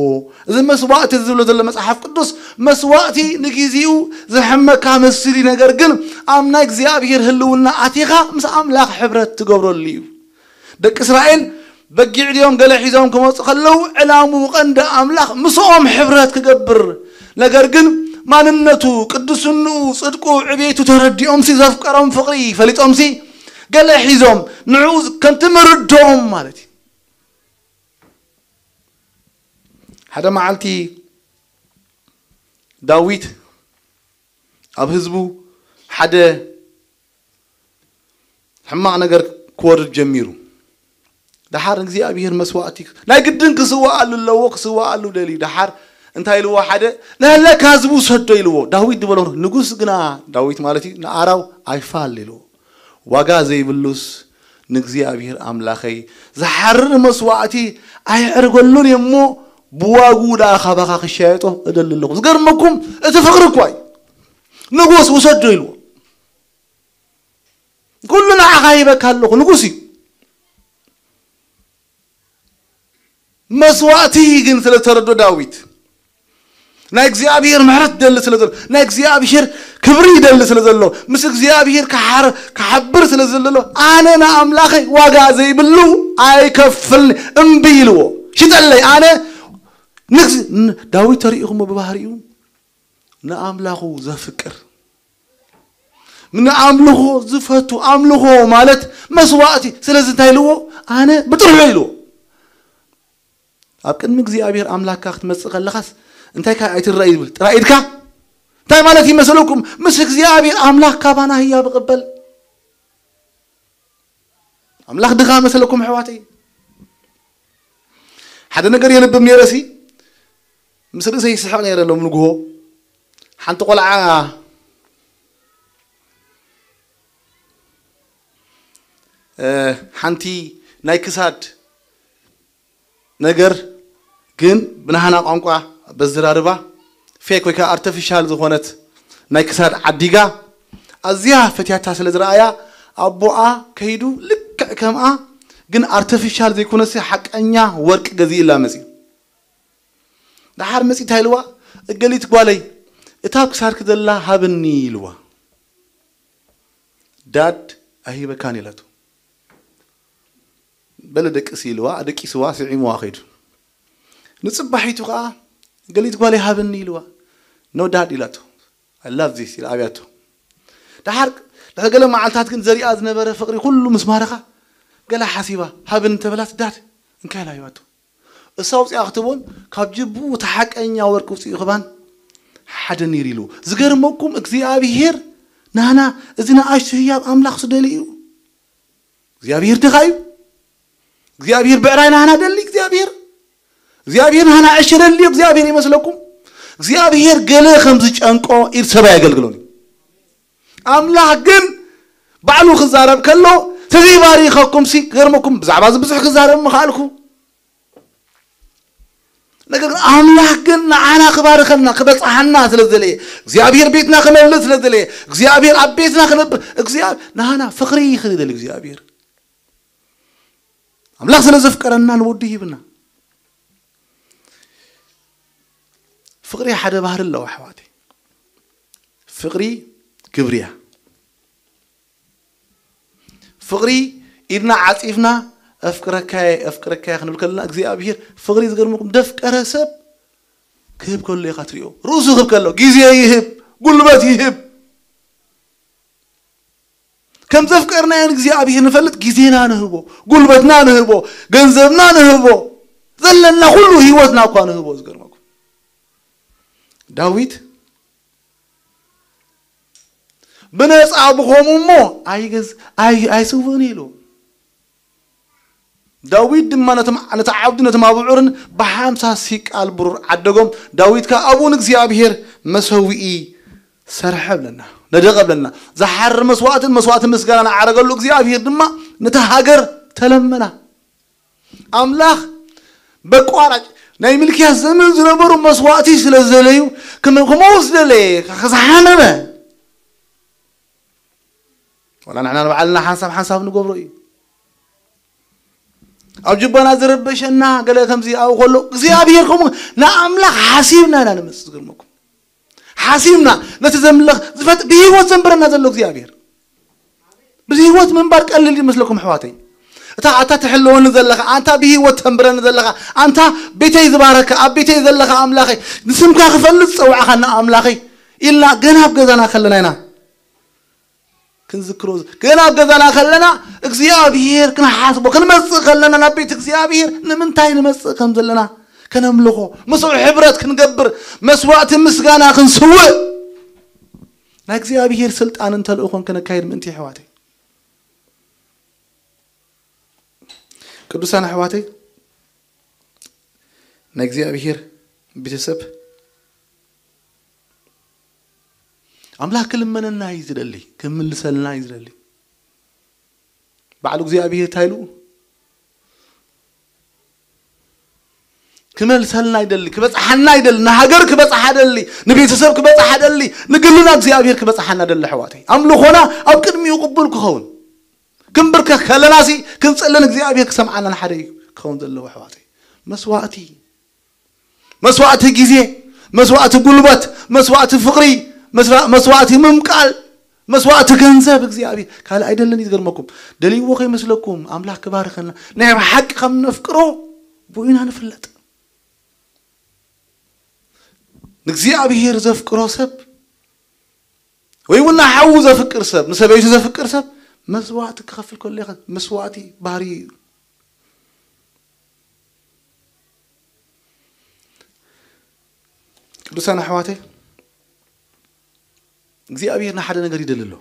እዚ መስዋእቲ ዝብሎ ዘሎ መጽሓፍ ቅዱስ መስዋእቲ ንጊዜኡ ዘሕመካ መስል እዩ፣ ነገር ግን ኣብ ናይ እግዚኣብሔር ህልውና ኣቲኻ ምስ ኣምላኽ ሕብረት ትገብረሉ እዩ። ደቂ እስራኤል በጊዕ ድዮም ገለ ሒዞም ክመጹ ከለዉ ዕላሙ ቀንዲ ኣምላኽ ምስኦም ሕብረት ክገብር፣ ነገር ግን ማንነቱ፣ ቅድስንኡ፣ ጽድቁ፣ ዕቤቱ ተረዲኦምሲ ዘፍቀሮም ፍቕሪ ፈሊጦምሲ ገለ ሒዞም ንዕኡ ከምቲ ምርድኦም ማለት እዩ። ሓደ መዓልቲ ዳዊት ኣብ ህዝቡ ሓደ ሕማቕ ነገር ክወርድ ጀሚሩ። ደሓር እግዚኣብሔር መስዋእቲ ናይ ግድን ክስዋኣሉ ኣለዎ፣ ክስዋኣሉ ደልዩ። ደሓር እንታይ ኢልዎ? ሓደ ንህለካ ህዝቡ ሰዶ ኢልዎ። ዳዊት ዝበሎ ንጉስ ግና፣ ዳዊት ማለት እዩ፣ ንኣራው ኣይፋል ኢልዎ። ዋጋ ዘይብሉስ ንእግዚኣብሔር ኣምላኸይ ዝሓርር መስዋእቲ ኣይዕርገሉን እየ እሞ ብዋግኡ ደኣ ካባኻ ክሻየጦ እደሊ ኣለኹ። ዝገርመኩም እቲ ፍቕሪ እኳ እዩ። ንጉስ ውሰዶ ኢልዎ። ኩሉ ንዓኻ ሂበካ ኣለኹ። ንጉስ እዩ። መስዋእቲ ግን ስለ ዝተረዶ ዳዊት ናይ እግዚኣብሔር ምሕረት ደሊ ስለ ዘሎ ናይ እግዚኣብሔር ክብሪ ይደሊ ስለ ዘሎ ምስ እግዚኣብሔር ክሓር ክሓብር ስለ ዘሎ ኣነ ንኣምላኸይ ዋጋ ዘይብሉ ኣይከፍል እምቢ ኢልዎ ሽጠለይ ኣነ ንግዚ ዳዊት ተሪኢኹሞ ብባህሪኡ ንኣምላኹ ዘፍቅር ንኣምልኾ ዝፈቱ፣ ኣምልኾ ማለት መስዋእቲ። ስለዚ እንታይ ኢልዎ? ኣነ ብጥርሑ ኢልዎ። ኣብ ቅድሚ እግዚኣብሔር ኣምላኽካ ክትመጽእ ከለኻስ እንታይ ከ ኣይትረእ ይብል? ጥራይ ኢድካ እንታይ ማለት ይመስለኩም? ምስ እግዚኣብሔር ኣምላኽ ካባና ህያብ ይቕበል። ኣምላኽ ድኻ መሰለኩም ኣሕዋተይ? ሓደ ነገር የንብብ ነይረ ሲ፣ ምስ ርእሰይ ይስሕቕ ነይረ ሎም ንግሆ። ሓንቲ ቆልዓ፣ እ፣ ሓንቲ ናይ ክሳድ ነገር ግን ብናህና ቋንቋ በዝራርባ ፌክ ወይ ከዓ ኣርተፊሻል ዝኾነት ናይ ክሳድ ዓዲጋ ኣዝያ ፈትያታ ስለ ዝረኣያ ኣቦኣ ከይዱ ልክዕ ከምኣ ግን ኣርተፊሻል ዘይኮነሲ ሓቀኛ ወርቂ ገዚእላ መፅዩ። ደሓር መፂ እንታይ ኢልዋ? እገሊት ጓለይ እታ ኣብ ክሳድኪ ዘላ ሃብኒ ኢልዋ። ዳድ ኣይበካን ኢላቶ። በለ ደቅሲ ኢልዋ፣ ኣደቂስዋ፣ ስዒምዋ ከይዱ። ንጽባሒቱ ከኣ ገሊት ጓል ይሃብኒ ኢልዋ። ኖ ዳድ ኢላቶ። I love this ኢላ ኣብያቶ። ደሓር ድሕሪ ገለ መዓልታት ግን ዘሪኣ ዝነበረ ፍቕሪ ኩሉ ምስ ማረኻ ገለ ሓሲባ ሃብኒ እንተበላት ዳድ እንካ ኢላ ሂባቶ። እሳ ውፅኣ ክትቦን ካብ ጅብኡ እቲ ሓቀኛ ወርቂ ውፅኡ ክባን ሓደ ነይሩ ኢሉ። ዝገርመኩም እግዚኣብሔር ናህና እዚ ንኣሽቱ ህያብ ኣምላኽ ዝደሊ እዩ። እግዚኣብሔር ድኻ እዩ። እግዚኣብሔር ብዕራይ ናህና ደሊ እግዚኣብሔር እግዚኣብሔር ናህና ዕሸ ደሊ እግዚኣብሔር ይመስለኩም። እግዚኣብሔር ገለ ከም ዝጨንቆ ኢድ ሰብኣይ ኣገልግሎን እዩ። ኣምላኽ ግን ባዕሉ ክዛረብ ከሎ ተዘይባሪኸኩም ሲ ገርመኩም ብዛዕባ እዚ ብዙሕ ክዛረብ ምኽኣልኩ። ነገር ግን ኣምላኽ ግን ንዓና ክባርኸና ክበጽሓና ስለ ዝደለየ እግዚኣብሔር ቤትና ክመልእ ስለ ዝደለየ እግዚኣብሔር ኣብ ቤትና ክነብር እግዚኣብሔር ናህና ፍቕሪ ክደል እግዚኣብሔር ኣምላኽ ስለ ዘፍቀረና ንወዱ ሂብና። ፍቕሪ ሓደ ባህሪ ኣለዎ ኣሕዋተይ። ፍቕሪ ግብሪ እያ። ፍቕሪ ኢድና ዓፂፍና ኣፍቅረካየ ኣፍቅረካየ ክንብል ከለና እግዚኣብሔር ፍቕሪ ዝገርመኩም ደፍቀረ ሰብ ክህብ ከሎ ኢኻ ትሪኦ። ርእሱ ክህብ ከሎ ግዜ ይህብ፣ ጉልበት ይህብ። ከም ዘፍቀርናዮ እግዚኣብሔር ንፈልጥ ግዜና ንህቦ፣ ጉልበትና ንህቦ፣ ገንዘብና ንህቦ፣ ዘለና ኩሉ ህይወትና እኳ ንህቦ። ዝገርመኩም ዳዊት ብነፃ ብኸምኡ እሞ ኣይገዝ ኣይ ኣይስውእን ኢሉ። ዳዊት ድማ ነቶም ነቲ ዓብዱ ነቶም ኣብዑርን ብሓምሳ ሲቃል ብሩር ዓደጎም። ዳዊት ከኣ ኣብኡ ንእግዚኣብሔር መሰውኢ ሰርሐ ብለና ነደቐ ብለና። ዝሓርር መስዋእትን መስዋእቲ ምስጋናን ኣዓረገሉ። እግዚኣብሔር ድማ ነታ ሃገር ተለመና። ኣምላኽ በቋራጭ ናይ ምልክያስ ዘመን ዝነበሩ መስዋእቲ ስለ ዝደለዩ ክም- ከምኡ ዝደለየ ዝሓመመ ዋላ ንሕና ንባዕልና ሓንሳብ ሓንሳብ ንገብሮ እዩ። ኣብ ጅባና ዝረበሸና ገለ ከምዚ ኣብኡ ከሎ እግዚኣብሔር ከምኡ ንኣምላኽ ሓሲብና ኢና ንመፅእ። ዝገርመኩም ሓሲብና ነቲ ዘምለኽ ዝፈጥ ብህይወት ዘንብረና ዘሎ እግዚኣብሔር ብህይወት ምንባር ቀልል ይመስለኩም ኣሕዋተይ? እታ ኣታ ትሕልወኒ ዘለኻ ኣንታ ብህይወት ተንብረኒ ዘለኻ ኣንታ ቤተይ ዝባረካ ኣብ ቤተይ ዘለኻ ኣምላኸይ ንስምካ ክፈልጥ ዝፀዋዕኻና ኣምላኸይ ኢልና ገና ኣብ ገዛና ከለና ኢና ክንዝክሮ ዝ- ገና ኣብ ገዛና ከለና እግዚኣብሔር ክንሓስቦ ክንመፅእ ከለና ናብ ቤት እግዚኣብሔር ንምንታይ ንመፅእ ከም ዘለና ከነምልኾ ምስኡ ሕብረት ክንገብር መስዋእቲ ምስጋና ክንስውእ ናይ እግዚኣብሔር ስልጣንን ተልእኾን ከነካይድ ምእንቲ ኣሕዋተይ ቅዱሳን ኣሕዋተይ ናይ እግዚኣብሔር ቤተሰብ ኣምላኽ ክልመነና እዩ ዝደሊ ክምልሰልና እዩ ዝደሊ ባዕሉ እግዚኣብሔር እንታይ ኢሉ ክመልሰልና ይደሊ ክበፅሓና ይደሊ ንሃገር ክበፅሓ ደሊ ንቤተሰብ ክበፅሓ ደሊ ንግልና እግዚኣብሔር ክበፅሓና ደሊ ኣሕዋተይ ኣምልኾና ኣብ ቅድሚኡ ቅቡል ክኸውን ክንብርከኽ ከለናሲ ክንፅልን እግዚኣብሔር ክሰምዓና ንሓደ እዩ ክኸውን ዘለዎ ኣሕዋተይ መስዋእቲ መስዋእቲ ግዜ መስዋእቲ ጉልበት መስዋእቲ ፍቕሪ መስዋእቲ ምምቃል መስዋእቲ ገንዘብ እግዚኣብሔር ካልእ ኣይደልን እዩ ዝገርመኩም ደልይዎ ከይመስለኩም ኣምላኽ ክባርኸና ናይ ብሓቂ ከም ነፍቅሮ ብኡ ኢና ንፍለጥ ንእግዚኣብሔር ዘፍቅሮ ሰብ ወይ እውን ንሓዉ ዘፍቅር ሰብ፣ ንሰበይቱ ዘፍቅር ሰብ መስዋእቲ ክኸፍል ከሎ ኢኻ። መስዋእቲ ባህሪ እዩ። ቅዱሳን ኣሕዋተይ፣ እግዚኣብሔር ንሓደ ነገር ይደሊ ኣሎ።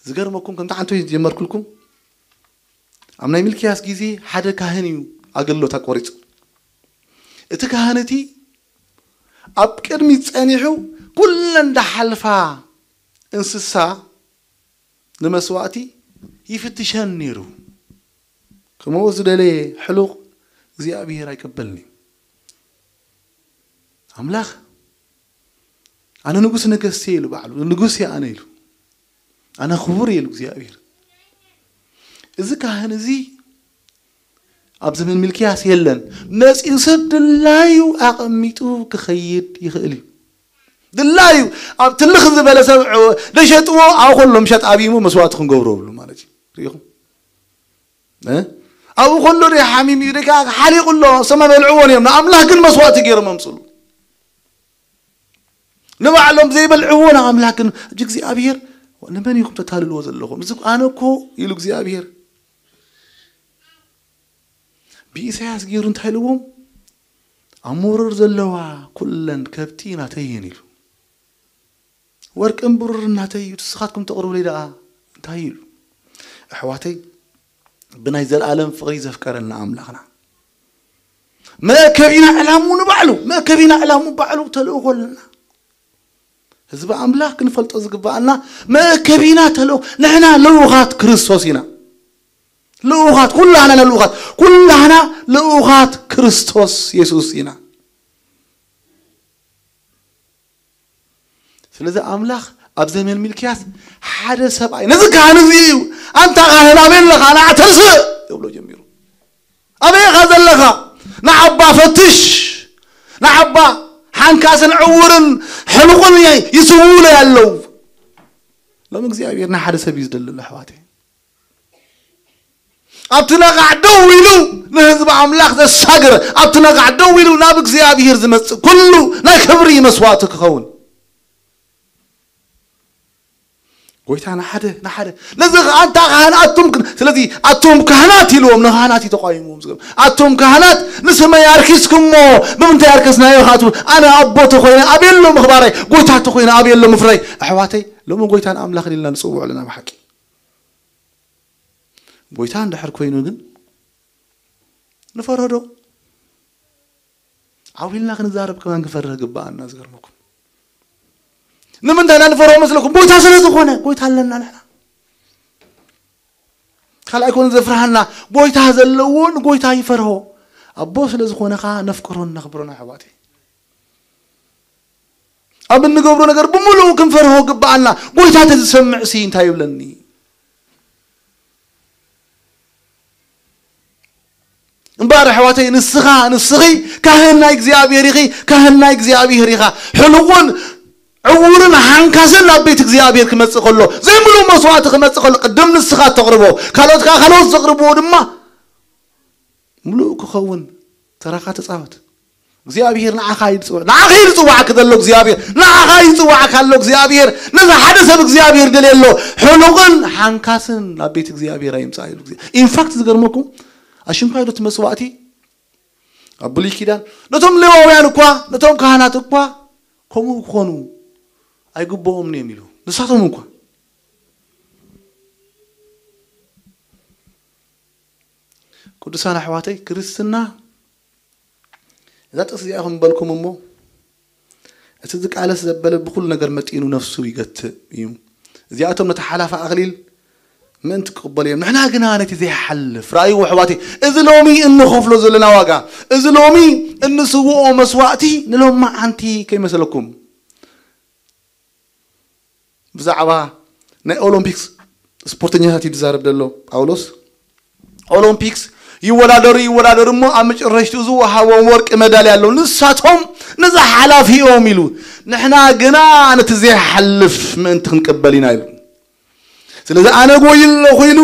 ዝገርመኩም፣ ከምቲ ዓንቶ ዝጀመርኩልኩም፣ ኣብ ናይ ሚልክያስ ግዜ ሓደ ካህን እዩ ኣገልግሎት ኣቋሪጹ። እቲ ካህን እቲ ኣብ ቅድሚት ጸኒሑ፣ ኩለን ዳሓልፋ እንስሳ ንመስዋእቲ ይፍትሸን ነይሩ። ከምኡ ዝደለየ ሕሉቕ እግዚኣብሔር ኣይቅበልን እዩ። ኣምላኽ፣ "ኣነ ንጉስ ነገስት እየ" ኢሉ ባዕሉ፣ "ንጉስ እየ ኣነ" ኢሉ፣ "ኣነ ክቡር እየ" ኢሉ እግዚኣብሔር። እዚ ካህን እዚ ኣብ ዘመን ሚልክያስ የለን። መጺኡ ሰብ ድላዩ ኣቐሚጡ ክኸይድ ይኽእል እዩ። ድላዩ ኣብ ትልኽ ዝበለ ሰብ ዕ-፣ ደሸጥዎ፣ ኣብ ከሎ ምሸጥ ኣብዩ መስዋእቲ ክንገብሮ ብሉ ማለት እዩ። ርኢኹም? እ? ኣብኡ ከሎ ዶ ሓሚም እዩ፣ ደጋ ሓሊቑ ኣሎ፣ ሰማ በልዕዎ እዮም። ንኣምላኽ ግን መስዋእቲ ገይሮም ኣምጽሉ። ንባዕሎም ዘይበልዕዎ ንኣምላኽ ግን፣ "እጅ እግዚኣብሔር፣ ንመን ኢኹም ተታልልዎ ዘለኹም? እዚ ኣነ እኮ" ኢሉ እግዚኣብሔር። ብኢሳያስ ገይሩ እንታይ ኢልዎም? "ኣብ መሮር ዘለዋ ኩለን ከብቲ ናተይ እየን" ኢሉ። "ወርቅን ብሩርን ናተይ እዩ፣ ንስኻትኩም ተቕርቡለይ ደኣ እንታይ?" ኢሉ። ኣሕዋተይ፣ ብናይ ዘለኣለም ፍቕሪ ዘፍቀረና ኣምላኽና፣ መእከቢና ዕላሙ ንባዕሉ፣ መእከቢና ዕላሙ ባዕሉ ተልእኾ ኣለና። ህዝቢ ኣምላኽ ክንፈልጦ ዝግባኣና፣ መእከቢና ተልእኾ፣ ንሕና ልኡኻት ክርስቶስ ኢና። ልኡኻት፣ ኩላህና ኢና ልኡኻት፣ ኩላህና ልኡኻት ክርስቶስ የሱስ ኢና። ስለዚ ኣምላኽ ኣብ ዘመን ሚልክያስ ሓደ ሰብኣይ ነዚ ካህን እዚ እዩ፣ "ኣንታ ካህን ኣበይ ኣለኻ? ንዓ ተንስእ!" ይብሎ ጀሚሩ። "ኣበይ ኢኻ ዘለኻ? ንዓባ ፈትሽ! ንዓባ ሓንካስን ዕውርን ሕሉቕን ይ-፣ ይስውኡለይ ኣለዉ!" ሎም እግዚኣብሔር ንሓደ ሰብ እዩ ዝደሊ ኣሎ፣ ኣሕዋተይ። ኣብቲ ነቓዕ ደው ኢሉ ንህዝቢ ኣምላኽ ዘሳግር፣ ኣብቲ ነቓዕ ደው ኢሉ ናብ እግዚኣብሔር ዝመጽእ ኩሉ ናይ ክብሪ መስዋእቲ ክኸውን። ጎይታ ንሓደ፣ ንሓደ። ነዚ ኸኣ ኣንታ ካህን ኣቱም ክ-፣ ስለዚ ኣቱም ካህናት ኢልዎም፣ ንካህናት እዩ ተቋይምዎም ዝገርም። ኣቱም ካህናት ንስመይ ኣርኪስኩሞ፣ ብምንታይ ኣርከስናዮ ኻቱ? ኣነ ኣቦ ተኾይነ ኣበየሎ ምኽባራይ፣ ጎይታ ተኾይነ ኣበየሎ ምፍራይ? ኣሕዋተይ፣ ሎሚ ጎይታን ኣምላኽን ኢልና ንጽውዖ ኣለና ብሓቂ። ጎይታ እንድሕር ኮይኑ ግን ንፈርሆ ዶ? ዓው ኢልና ክንዛረብ ከማን ክፈርህ ግባኣና። ዝገርመኩም ንምንታይ ኢና ንፈርሆ መስለኩም? ጎይታ ስለ ዝኾነ። ጎይታ ኣለና ንሕና። ካልኣይ ኮነ ዘፍርሃና፣ ጎይታ ዘለዎ ንጎይታ ይፈርሆ። ኣቦ ስለ ዝኾነ ኸዓ ነፍቅሮን ነኽብሮን ኣሕዋተይ። ኣብ እንገብሮ ነገር ብምሉኡ ክንፈርሆ ግባኣና። ጎይታ ተዝሰምዕ ሲ እንታይ ይብለኒ? እምበኣር ኣሕዋተይ፣ ንስኻ፣ ንስኺ ካህን ናይ እግዚኣብሔር ኢኺ፣ ካህን ናይ እግዚኣብሔር ኢኻ። ሕሉቕን ዕውርን ሓንካስን ናብ ቤት እግዚኣብሔር ክመጽእ ከሎ፣ ዘይምሉእ መስዋእቲ ክመጽእ ከሎ፣ ቅድም ንስኻ ተቕርቦ፣ ካልኦት ከኣ ካልኦት ዘቕርብዎ ድማ ምሉእ ክኸውን ተራኻ ተጻወት። እግዚኣብሔር ንዓኻ እዩ ዝጽውዕ፣ ንዓኻ እዩ ዝጽዋዕኪ ዘሎ እግዚኣብሔር፣ ንዓኻ እዩ ዝጽዋዕካ ኣሎ እግዚኣብሔር። ነዚ ሓደ ሰብ እግዚኣብሔር ደልየ ኣሎ፣ ሕሉቕን ሓንካስን ናብ ቤት እግዚኣብሔር ኣይምጻእ ኢሉ እግዚኣብሔር። ኢንፋክት ዝገርመኩም፣ ኣሽንኳይ ዶ እቲ መስዋእቲ ኣብ ብሉይ ኪዳን ነቶም ሌዋውያን እኳ፣ ነቶም ካህናት እኳ ከምኡ ክኾኑ ኣይግብኦምን እዮም ኢሉ። ንሳቶም እኳ። ቅዱሳን ኣሕዋተይ፣ ክርስትና እዛ ጥቕሲ እዚኣ ከም በልኩም እሞ፣ እቲ ዝቃለስ ዘበለ ብኹሉ ነገር መጢኑ ነፍሱ ይገትእ እዩ። እዚኣቶም ነቲ ሓላፊ ኣኽሊል ምእንቲ ክቕበሉ እዮም። ንሕና ግና ነቲ ዘይሓልፍ። ረኣይዎ ኣሕዋተይ፣ እዚ ሎሚ እንኸፍሎ ዘለና ዋጋ፣ እዚ ሎሚ እንስውኦ መስዋእቲ ንሎማዓንቲ ከይመስለኩም። ብዛዕባ ናይ ኦሎምፒክስ ስፖርተኛታት እዩ ዝዛረብ ዘሎ ጳውሎስ። ኦሎምፒክስ ይወዳደሩ፣ ይወዳደሩ እሞ ኣብ መጨረሽትኡ ዝወሃቦም ወርቂ መዳልያ ኣሎ። ንሳቶም ነዛ ሓላፊ እዮም ኢሉ። ንሕና ግና ነቲ ዘይሓልፍ ምእንቲ ክንቅበል ኢና ኢሉ። ስለዚ ኣነ ጎይ ኣለኹ ኢሉ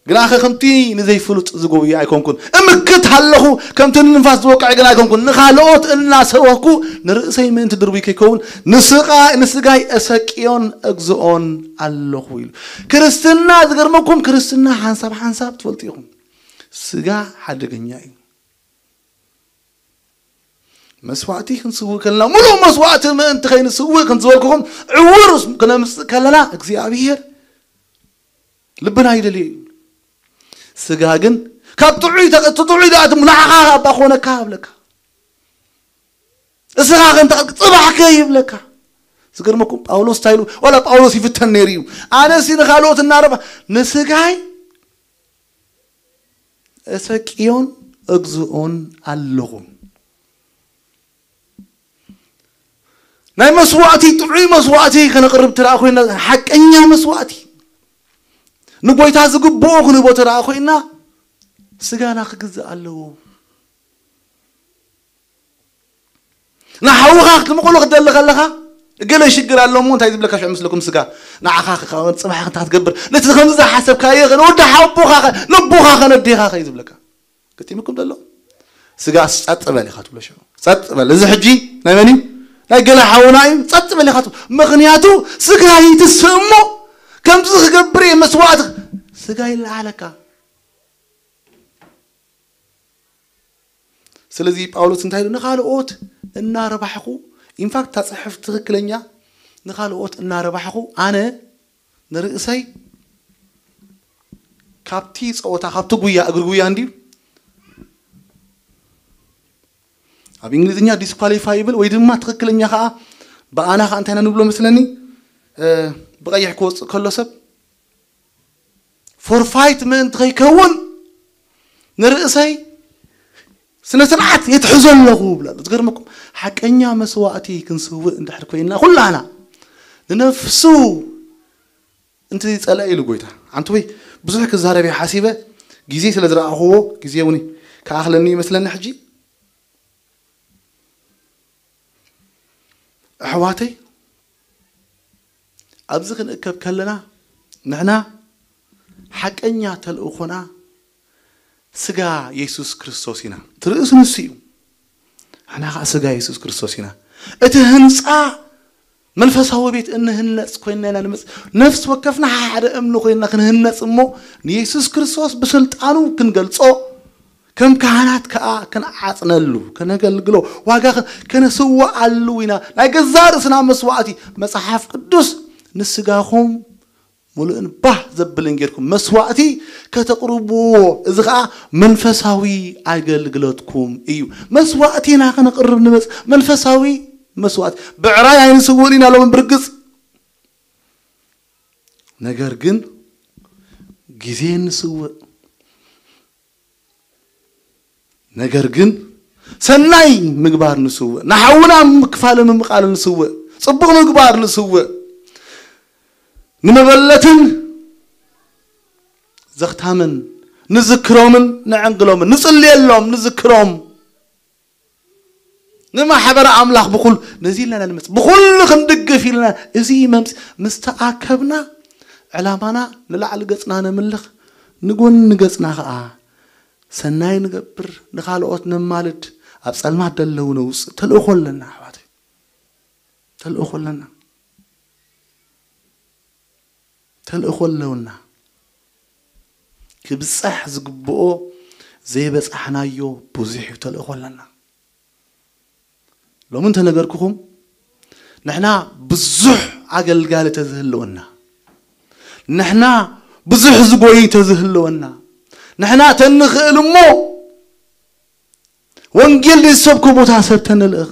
ግናኸ ከምቲ ንዘይፍሉጥ ዝጎብዩ ኣይኮንኩን። እምክት ኣለኹ፣ ከምቲ ንንፋስ ዝወቅዕ ግን ኣይኮንኩን። ንኻልኦት እናሰበኽኩ ንርእሰይ ምእንቲ ድርቡይ ከይከውን ንስቓ-፣ ንስጋይ እሰቅዮን እግዝኦን ኣለኹ ኢሉ። ክርስትና ዝገርመኩም፣ ክርስትና ሓንሳብ ሓንሳብ ትፈልጡ ኢኹም። ስጋ ሓደገኛ እዩ። መስዋዕቲ ክንስውእ ከለና፣ ሙሉእ መስዋዕቲ ምእንቲ ከይንስውእ ከም ዝበልኩኹም፣ ዕውር ክነምጽእ ከለና እግዚኣብሔር ልብና ይደልዮ እዩ። ስጋ ግን ካብ ጥዑይ ተቐ-፣ እቲ ጥዑይ ደኣ ትም-፣ ንዓኻ ኣባ ኮነካ ኣብለካ። እስኻ ከንታ ጽባሕ ከ ይብለካ። ዝገርመኩም ጳውሎስ እንታይ ኢሉ? ዋላ ጳውሎስ ይፍተን ነይሩ እዩ። ኣነሲ ንኻልኦት እናረባ ንስጋይ እሰቅዮን እግዝኦን ኣለኹ። ናይ መስዋዕቲ፣ ጥዑይ መስዋዕቲ ከነቕርብ ትረኣ ኮይና፣ ሓቀኛ መስዋዕቲ፣ ንጎይታ ዝግብኦ ክንህቦ ትረኣ ኮይና፣ ስጋና ክግዛእ ኣለዎ። ንሓውኻ ክትምቕሎ ክትደሊ ከለኻ፣ እገለ ሽግር ኣሎ እሞ እንታይ ዝብለካ ሽዑ ምስለኩም ስጋ፣ ንዓኻ ከ-፣ ጽባሕ እንታይ ክትገብር፣ ነቲ ከምዚ ዝሓሰብካዮ ከ-፣ ንወዲ ሓቦኻ ከ-፣ ነቦኻ ከ-፣ ነዴኻ ከ-፣ እዩ ዝብለካ። ገጢምኩም ዘሎ? ስጋ ጸጥ በል ኢኻ ትብሎ ሽዑ። ጸጥ በል። እዚ ሕጂ ናይ መን እዩ? ናይ ገለ ሓውና እዩ። ጸጥ በል ኢኻ ትብሎ። ምኽንያቱ ስጋ ይትስእ እሞ ከምዚ ክገብር እየ መስዋዕቲ። ስጋ ይለዓለካ። ስለዚ ጳውሎስ እንታይ ኢሉ? ንኻልኦት እናረባሕኹ፣ ኢንፋክት እታ ጽሕፍ ትኽክለኛ፣ ንኻልኦት እናረባሕኹ ኣነ ንርእሰይ ካብቲ ጸወታ፣ ካብቲ ጉያ፣ እግሪ ጉያ እንድዩ፣ ኣብ እንግሊዝኛ ዲስኳሊፋይ ይብል፣ ወይ ድማ ትኽክለኛ ኸኣ ብኣና ኸኣ እንታይ ኢና ንብሎ መስለኒ፣ እ፣ ብቐይሕ ክወጽእ ከሎ ሰብ ፎርፋይት ምእንቲ ከይከውን ንርእሰይ ስነ ስርዓት የትሕዞ ኣለኹ ይብል ኣሎ። ዝገርመኩም፣ ሓቀኛ መስዋእቲ ክንስውእ እንድሕር ኮይንና ኩላና ንነፍሱ እንት ጸላኢ ኢሉ ጎይታ። ኣንቲ ወይ ብዙሕ ክዛረብ እየ ሓሲበ፣ ግዜ ስለ ዝረኣኽዎ፣ ግዜ እውን ክኣኽለኒ ይመስለኒ ሕጂ። ኣሕዋተይ፣ ኣብዚ ክንእከብ ከለና ንሕና ሓቀኛ ተልእኾና ስጋ የሱስ ክርስቶስ ኢና። እቲ ርእሲ ንሱ እዩ። ንሕና ኸዓ ስጋ የሱስ ክርስቶስ ኢና። እቲ ህንጻ መንፈሳዊ ቤት እንህነጽ ኮይንና ኢና ንመጽእ። ነፍሲ ወከፍና ሓደ እምኒ ኮይንና ክንህነጽ እሞ ንየሱስ ክርስቶስ ብስልጣኑ ክንገልጾ፣ ከም ካህናት ከኣ ክንዓጽነሉ፣ ከነገልግሎ፣ ዋጋ ከ-፣ ከነስውኣሉ ኢና። ናይ ገዛእ ርእስና መስዋእቲ፣ መጽሓፍ ቅዱስ ንስጋኹም ምሉእን ባህ ዘብልን ጌርኩም መስዋእቲ ከተቕርብዎ፣ እዚ ኸኣ መንፈሳዊ ኣገልግሎትኩም እዩ። መስዋእቲ ኢና ከነቕርብ ንመጽእ፣ መንፈሳዊ መስዋእቲ። ብዕራይ ኣይንስውእን ኢና ሎሚ ብርግጽ፣ ነገር ግን ግዜ ንስውእ። ነገር ግን ሰናይ ምግባር ንስውእ፣ ንሓውና ምክፋል ምምቓል ንስውእ፣ ጽቡቕ ምግባር ንስውእ፣ ንመበለትን ዘኽታምን ንዝክሮምን ንዕንግሎምን፣ ንጽልየሎም፣ ንዝክሮም፣ ንማሕበረ ኣምላኽ ብኹል-፣ ነዚ ኢልና ኢና ንመጽእ። ብኹሉ ክንድግፍ ኢልና፣ እዚ መምጽ-፣ ምስ ተኣከብና፣ ዕላማና ንላዕሊ ገጽና ነምልኽ፣ ንጎኒ ገጽና ኸኣ ሰናይ ንገብር፣ ንኻልኦት ነማልድ፣ ኣብ ጸልማት ደለዉ ነውጽእ። ተልእኾ ኣለና ኣሕዋተይ። ተልእኾ ኣለና። ተልእኾ ኣለውና። ክብጻሕ ዝግብኦ ዘይበጻሕናዮ ብዙሕ እዩ ተልእኾ ኣለና። ሎሚ እንተነገርኩኹም፣ ንሕና ብዙሕ ኣገልጋሊ ተዝህልወና፣ ንሕና ብዙሕ ዝጎይ ተዝህልወና፣ ንሕና ተንኽእል እሞ ወንጌል ዝሰብኩ ቦታ ሰብ ተንልእኽ።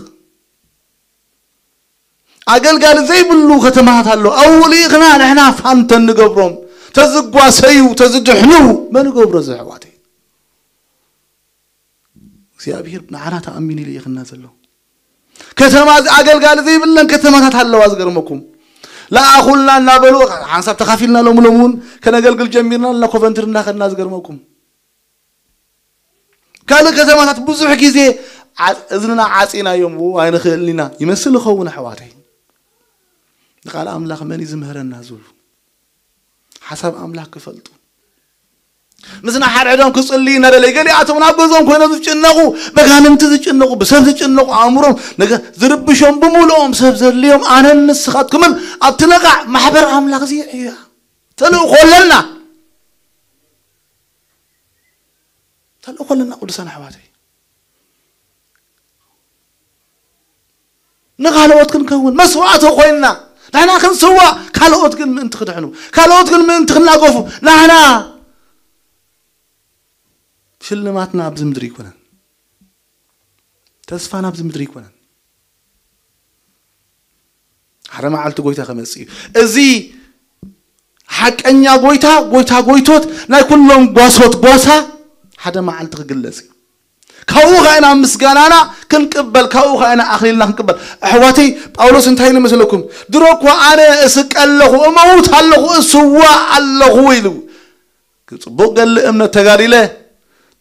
ኣገልጋሊ ዘይብሉ ከተማታት ኣሎ። ኣብኡ ልኢኽና ንሕና ፋንተን ንገብሮም። ተዝጓሰዩ፣ ተዝድሕኑ፣ መን ይገብሮ እዚ ኣሕዋተይ? እግዚኣብሔር ንዓና ተኣሚኑ ልኢኽና ዘሎ። ከተማ፣ ኣገልጋሊ ዘይብለን ከተማታት ኣለዋ። ዝገርመኩም፣ ለኣኹልና እናበሉ ሓንሳብ ተኻፊልና ሎሚ ሎሚ እውን ከነገልግል ጀሚርና፣ ልና ኮቨንትሪ እናኸድና። ዝገርመኩም፣ ካልእ ከተማታት ብዙሕ ግዜ ዓ-፣ እዝንና ዓጺናዮም፣ "ው፣ ኣይንኽእልን ኢና" ይመስል ይኸውን ኣሕዋተይ። ንቃል ኣምላኽ መን እዩ ዝምህረና ዝብሉ፣ ሓሳብ ኣምላኽ ክፈልጡ፣ ምስ ንሓድሕዶም ክጽልዩ እናደለዩ፣ ገሊኣቶም ናብ ገዝኦም ኮይኖም ዝጭነቑ፣ በጋንንቲ ዝጭነቑ፣ ብሰብ ዝጭነቑ፣ ኣእምሮም ነገር ዝርብሾም፣ ብምሉኦም ሰብ ዘድልዮም ኣነን ንስኻትኩምን ኣብቲ ነቓዕ ማሕበር ኣምላኽ እዚ እያ። ተልእኾ ኣለና። ተልእኾ ኣለና ቅዱሳን ኣሕዋተይ። ንኻልኦት ክንከውን መስዋዕቲ ኮይንና፣ ንሕና ክንስዋእ፣ ካልኦት ግን ምእንቲ ክድሕኑ፣ ካልኦት ግን ምእንቲ ክናገፉ፣ ንሕና ሽልማትና ኣብዚ ምድሪ ኣይኮነን። ተስፋና ኣብዚ ምድሪ ኣይኮነን። ሓደ መዓልቲ ጎይታ ከመጽእ እዩ። እዚ ሓቀኛ ጎይታ፣ ጎይታ ጎይቶት፣ ናይ ኩሎም ጓሶት ጓሳ ሓደ መዓልቲ ክግለጽ እዩ። ካብኡ ኸዓ ኢና ምስጋናና ክንቅበል፣ ካብኡ ኸዓ ኢና ኣኽሊልና ክንቅበል። ኣሕዋተይ፣ ጳውሎስ እንታይ ኢሉ መስለኩም? ድሮ እኳ ኣነ እስቀ ኣለኹ፣ እመውት ኣለኹ፣ እስዋእ ኣለኹ ኢሉ። ጽቡቕ ገል እምነት ተጋዲለ፣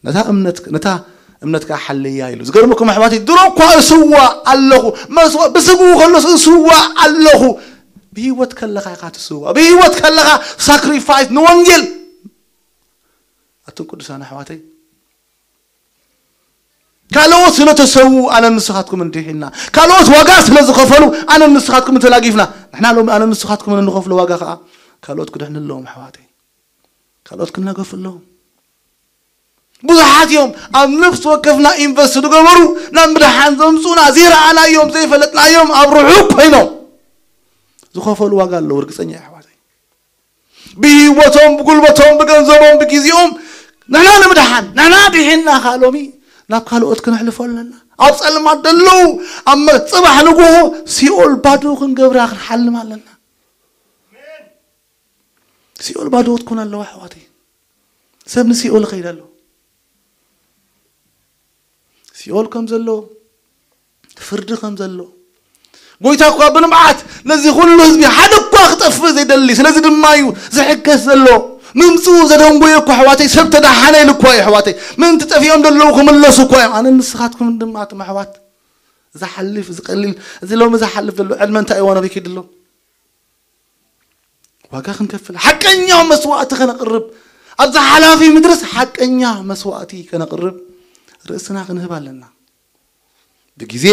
ነታ እምነት፣ ነታ እምነት ከዓ ሓለያ ኢሉ። ዝገርመኩም ኣሕዋተይ፣ ድሮ እኳ እስዋእ ኣለኹ፣ መስዋ-፣ ብስግኡ ከሎስ እስዋእ ኣለኹ። ብህይወት ከለኻ ኢኻ ትስዋእ። ብህይወት ከለኻ ሳክሪፋይስ ንወንጌል። ኣቱም ቅዱሳን ኣሕዋተይ፣ ካልኦት ስለ ተሰዉ ኣነ ንስኻትኩም እንዲሒና፣ ካልኦት ዋጋ ስለ ዝኸፈሉ ኣነ ንስኻትኩም ተላጊፍና። ንሕና ሎሚ ኣነ ንስኻትኩም እንኸፍሎ ዋጋ ከዓ ካልኦት ክድሕኑ ኣለዎም ኣሕዋተይ። ካልኦት ክናገፉ ኣለዎም። ብዙሓት እዮም ኣብ ነፍሲ ወከፍና ኢንቨስት ዝገበሩ፣ ናብ ምድሓን ዘምፁና፣ ዘይረኣናዮም፣ ዘይፈለጥናዮም፣ ኣብ ርሑቕ ኮይኖም ዝኸፈሉ ዋጋ ኣለዉ። ርግፀኛ እየ ኣሕዋተይ። ብህይወቶም፣ ብጉልበቶም፣ ብገንዘቦም፣ ብግዜኦም ንሕና ንምድሓን፣ ንሕና ድሒንና ከዓ ሎሚ ናብ ካልኦት ክነሕልፎ ኣለና። ኣብ ጸልማት ዘለዉ፣ ኣብ መ-፣ ጽባሕ ንግሆ ሲኦል ባዶ ክንገብራ ክንሓልም ኣለና። ሲኦል ባዶ ክትኮን ኣለዋ ኣሕዋተይ። ሰብ ንሲኦል ይኸይድ ኣሎ። ሲኦል ከም ዘሎ፣ ፍርዲ ከም ዘሎ፣ ጎይታ እኳ ብንብዓት ነዚ ኩሉ ህዝቢ ሓደ እኳ ክጠፍእ ዘይደሊ፣ ስለዚ ድማ እዩ ዝሕገስ ዘሎ። ምምፅኡ ዘደንጎየ እኳ ኣሕዋተይ፣ ሰብ ተዳሓነ ኢሉ እኳ እዩ ኣሕዋተይ። ምእንቲ ጠፊኦም ዘለዉ ክምለሱ እኳ እዮም። ኣነ ንስኻትኩም ድማ ኣቶም ኣሕዋት፣ ዝሓልፍ፣ ዝቐልል፣ እዚ ሎሚ ዝሓልፍ ዘሎ ዕድመ እንታይ እዋን ኣበይ ከይዱ ኣሎ? ዋጋ ክንከፍል፣ ሓቀኛ መስዋእቲ ከነቕርብ፣ ኣብዛ ሓላፊ ምድርስ ሓቀኛ መስዋእቲ ከነቕርብ ርእስና ክንህብ ኣለና። ብግዜ፣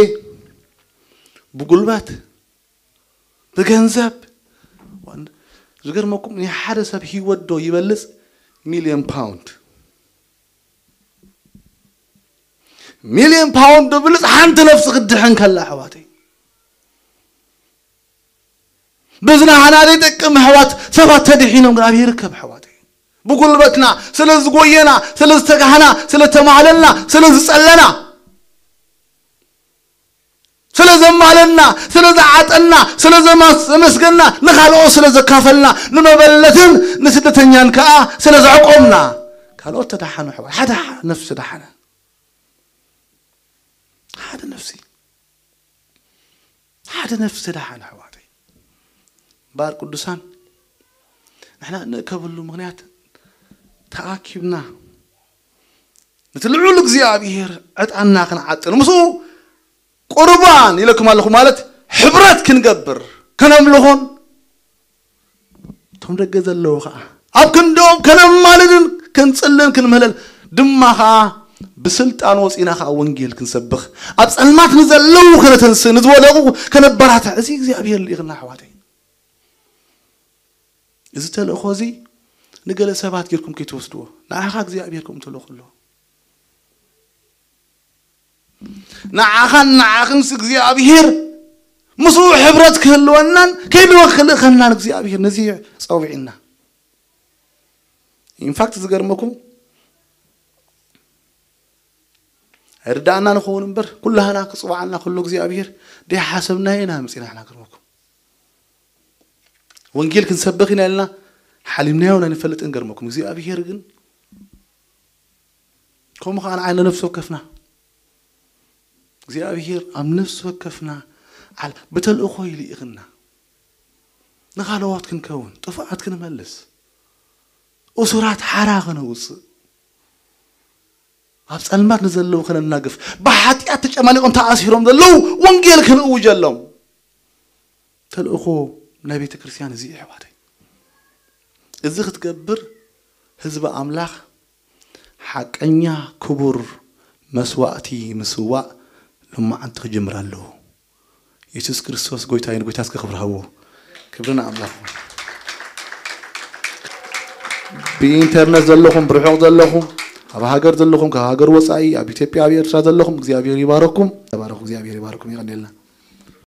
ብጉልበት፣ ብገንዘብ። ዝገርመኩም፣ ናይ ሓደ ሰብ ህይወት ዶ ይበልጽ ሚልዮን ፓውንድ? ሚልዮን ፓውንድ ዶ ብልጽ ሓንቲ ነፍሲ ክትድሕን ከላ ኣሕዋተይ? በዚ ናህና ዘይጠቅም ኣሕዋት ሰባት ተድሒኖም ግን ኣብ ይርከብ ኣሕዋተይ። ብጉልበትና ስለ ዝጎየና፣ ስለ ዝተጋህና፣ ስለ ተማህለልና፣ ስለ ዝጸለና፣ ስለ ዘማለና፣ ስለ ዝዓጠና፣ ስለ ዘማ-፣ ዘመስገና፣ ንኻልኦት ስለ ዘካፈልና፣ ንመበለትን ንስደተኛን ከኣ ስለ ዘዕቆምና፣ ካልኦት ተደሓኑ ኣሕዋት። ሓደ ነፍሲ ደሓነ። ሓደ ነፍሲ። ሓደ ነፍሲ ደሓነ ኣሕዋተይ። እምበኣር ቅዱሳን፣ ንሕና እንእከበሉ ምኽንያት ተኣኪብና ነቲ ልዑል እግዚኣብሔር ዕጣንና ክንዓጥን፣ ምስኡ ቁርባን ኢለኩም ኣለኹ፣ ማለት ሕብረት ክንገብር፣ ከነምልኾን፣ እቶም ደገ ዘለዉ ኸዓ ኣብ ክንድኦም ከነማልድን ክንጽልን ክንምህለል ድማ ኸዓ ብስልጣን ወጺና ኸዓ ወንጌል ክንሰብኽ፣ ኣብ ጸልማት ንዘለዉ ከነተንስእ፣ ንዝወደቑ ከነበራትዕ፣ እዚ እግዚኣብሔር ልኢኽና ኣሕዋተይ። እዚ ተልእኾ እዚ ንገለ ሰባት ጌርኩም ከይትወስድዎ፣ ንዓኻ እግዚኣብሔር ከምኡ ተልእኾ ኣለዎ። ንዓኻን ንዓኽንስ እግዚኣብሔር ምስኡ ሕብረት ክህልወናን ከይድወ ክልእኸናን እግዚኣብሔር ነዚ ጸዊዕና። ኢንፋክት ዝገርመኩም፣ ኣይርዳእና ንኸውን እምበር፣ ኩላህና ክጽዋዓና ከሎ እግዚኣብሔር ደይሓሰብናዮ ኢና መጺና ንሕና። ገርመኩም፣ ወንጌል ክንሰብኽ ኢና ኢልና ሓሊምናዮ ኣይንፈልጥን። ገርመኩም፣ እግዚኣብሔር ግን ከምኡ ኸዓ ንዓይ ነፍሲ ወከፍና እግዚኣብሔር ኣብ ነፍሲ ወከፍና ዓል-፣ ብተልእኾ ይልኢኽና። ንኻልኦት ክንከውን፣ ጥፉኣት ክንመልስ፣ እሱራት ሓራ ከነውፅእ፣ ኣብ ጸልማት ንዘለዉ ከነናግፍ፣ ብሓጢኣት ተጨማሊቖም ተኣሲሮም ዘለዉ ወንጌል ክንእውጀሎም። ተልእኾ ናይ ቤተ ክርስቲያን እዚ እዩ ኣሕዋተይ። እዚ ክትገብር ህዝቢ ኣምላኽ ሓቀኛ ክቡር መስዋእቲ ምስዋእ ሎማዓንቲ ክጅምር ኣለዎ። የሱስ ክርስቶስ ጎይታ እዩ። ንጎይታ እስከ ክብሪ ሃብዎ። ክብሪ ንኣምላኽ። ብኢንተርነት ዘለኹም፣ ብርሑቕ ዘለኹም፣ ኣብ ሃገር ዘለኹም፣ ካብ ሃገር ወጻኢ፣ ኣብ ኢትዮጵያ፣ ኣብ ኤርትራ ዘለኹም እግዚኣብሔር ይባረኩም። ተባረኹ፣ እግዚኣብሔር ይባረኩም። ይቐንየልና።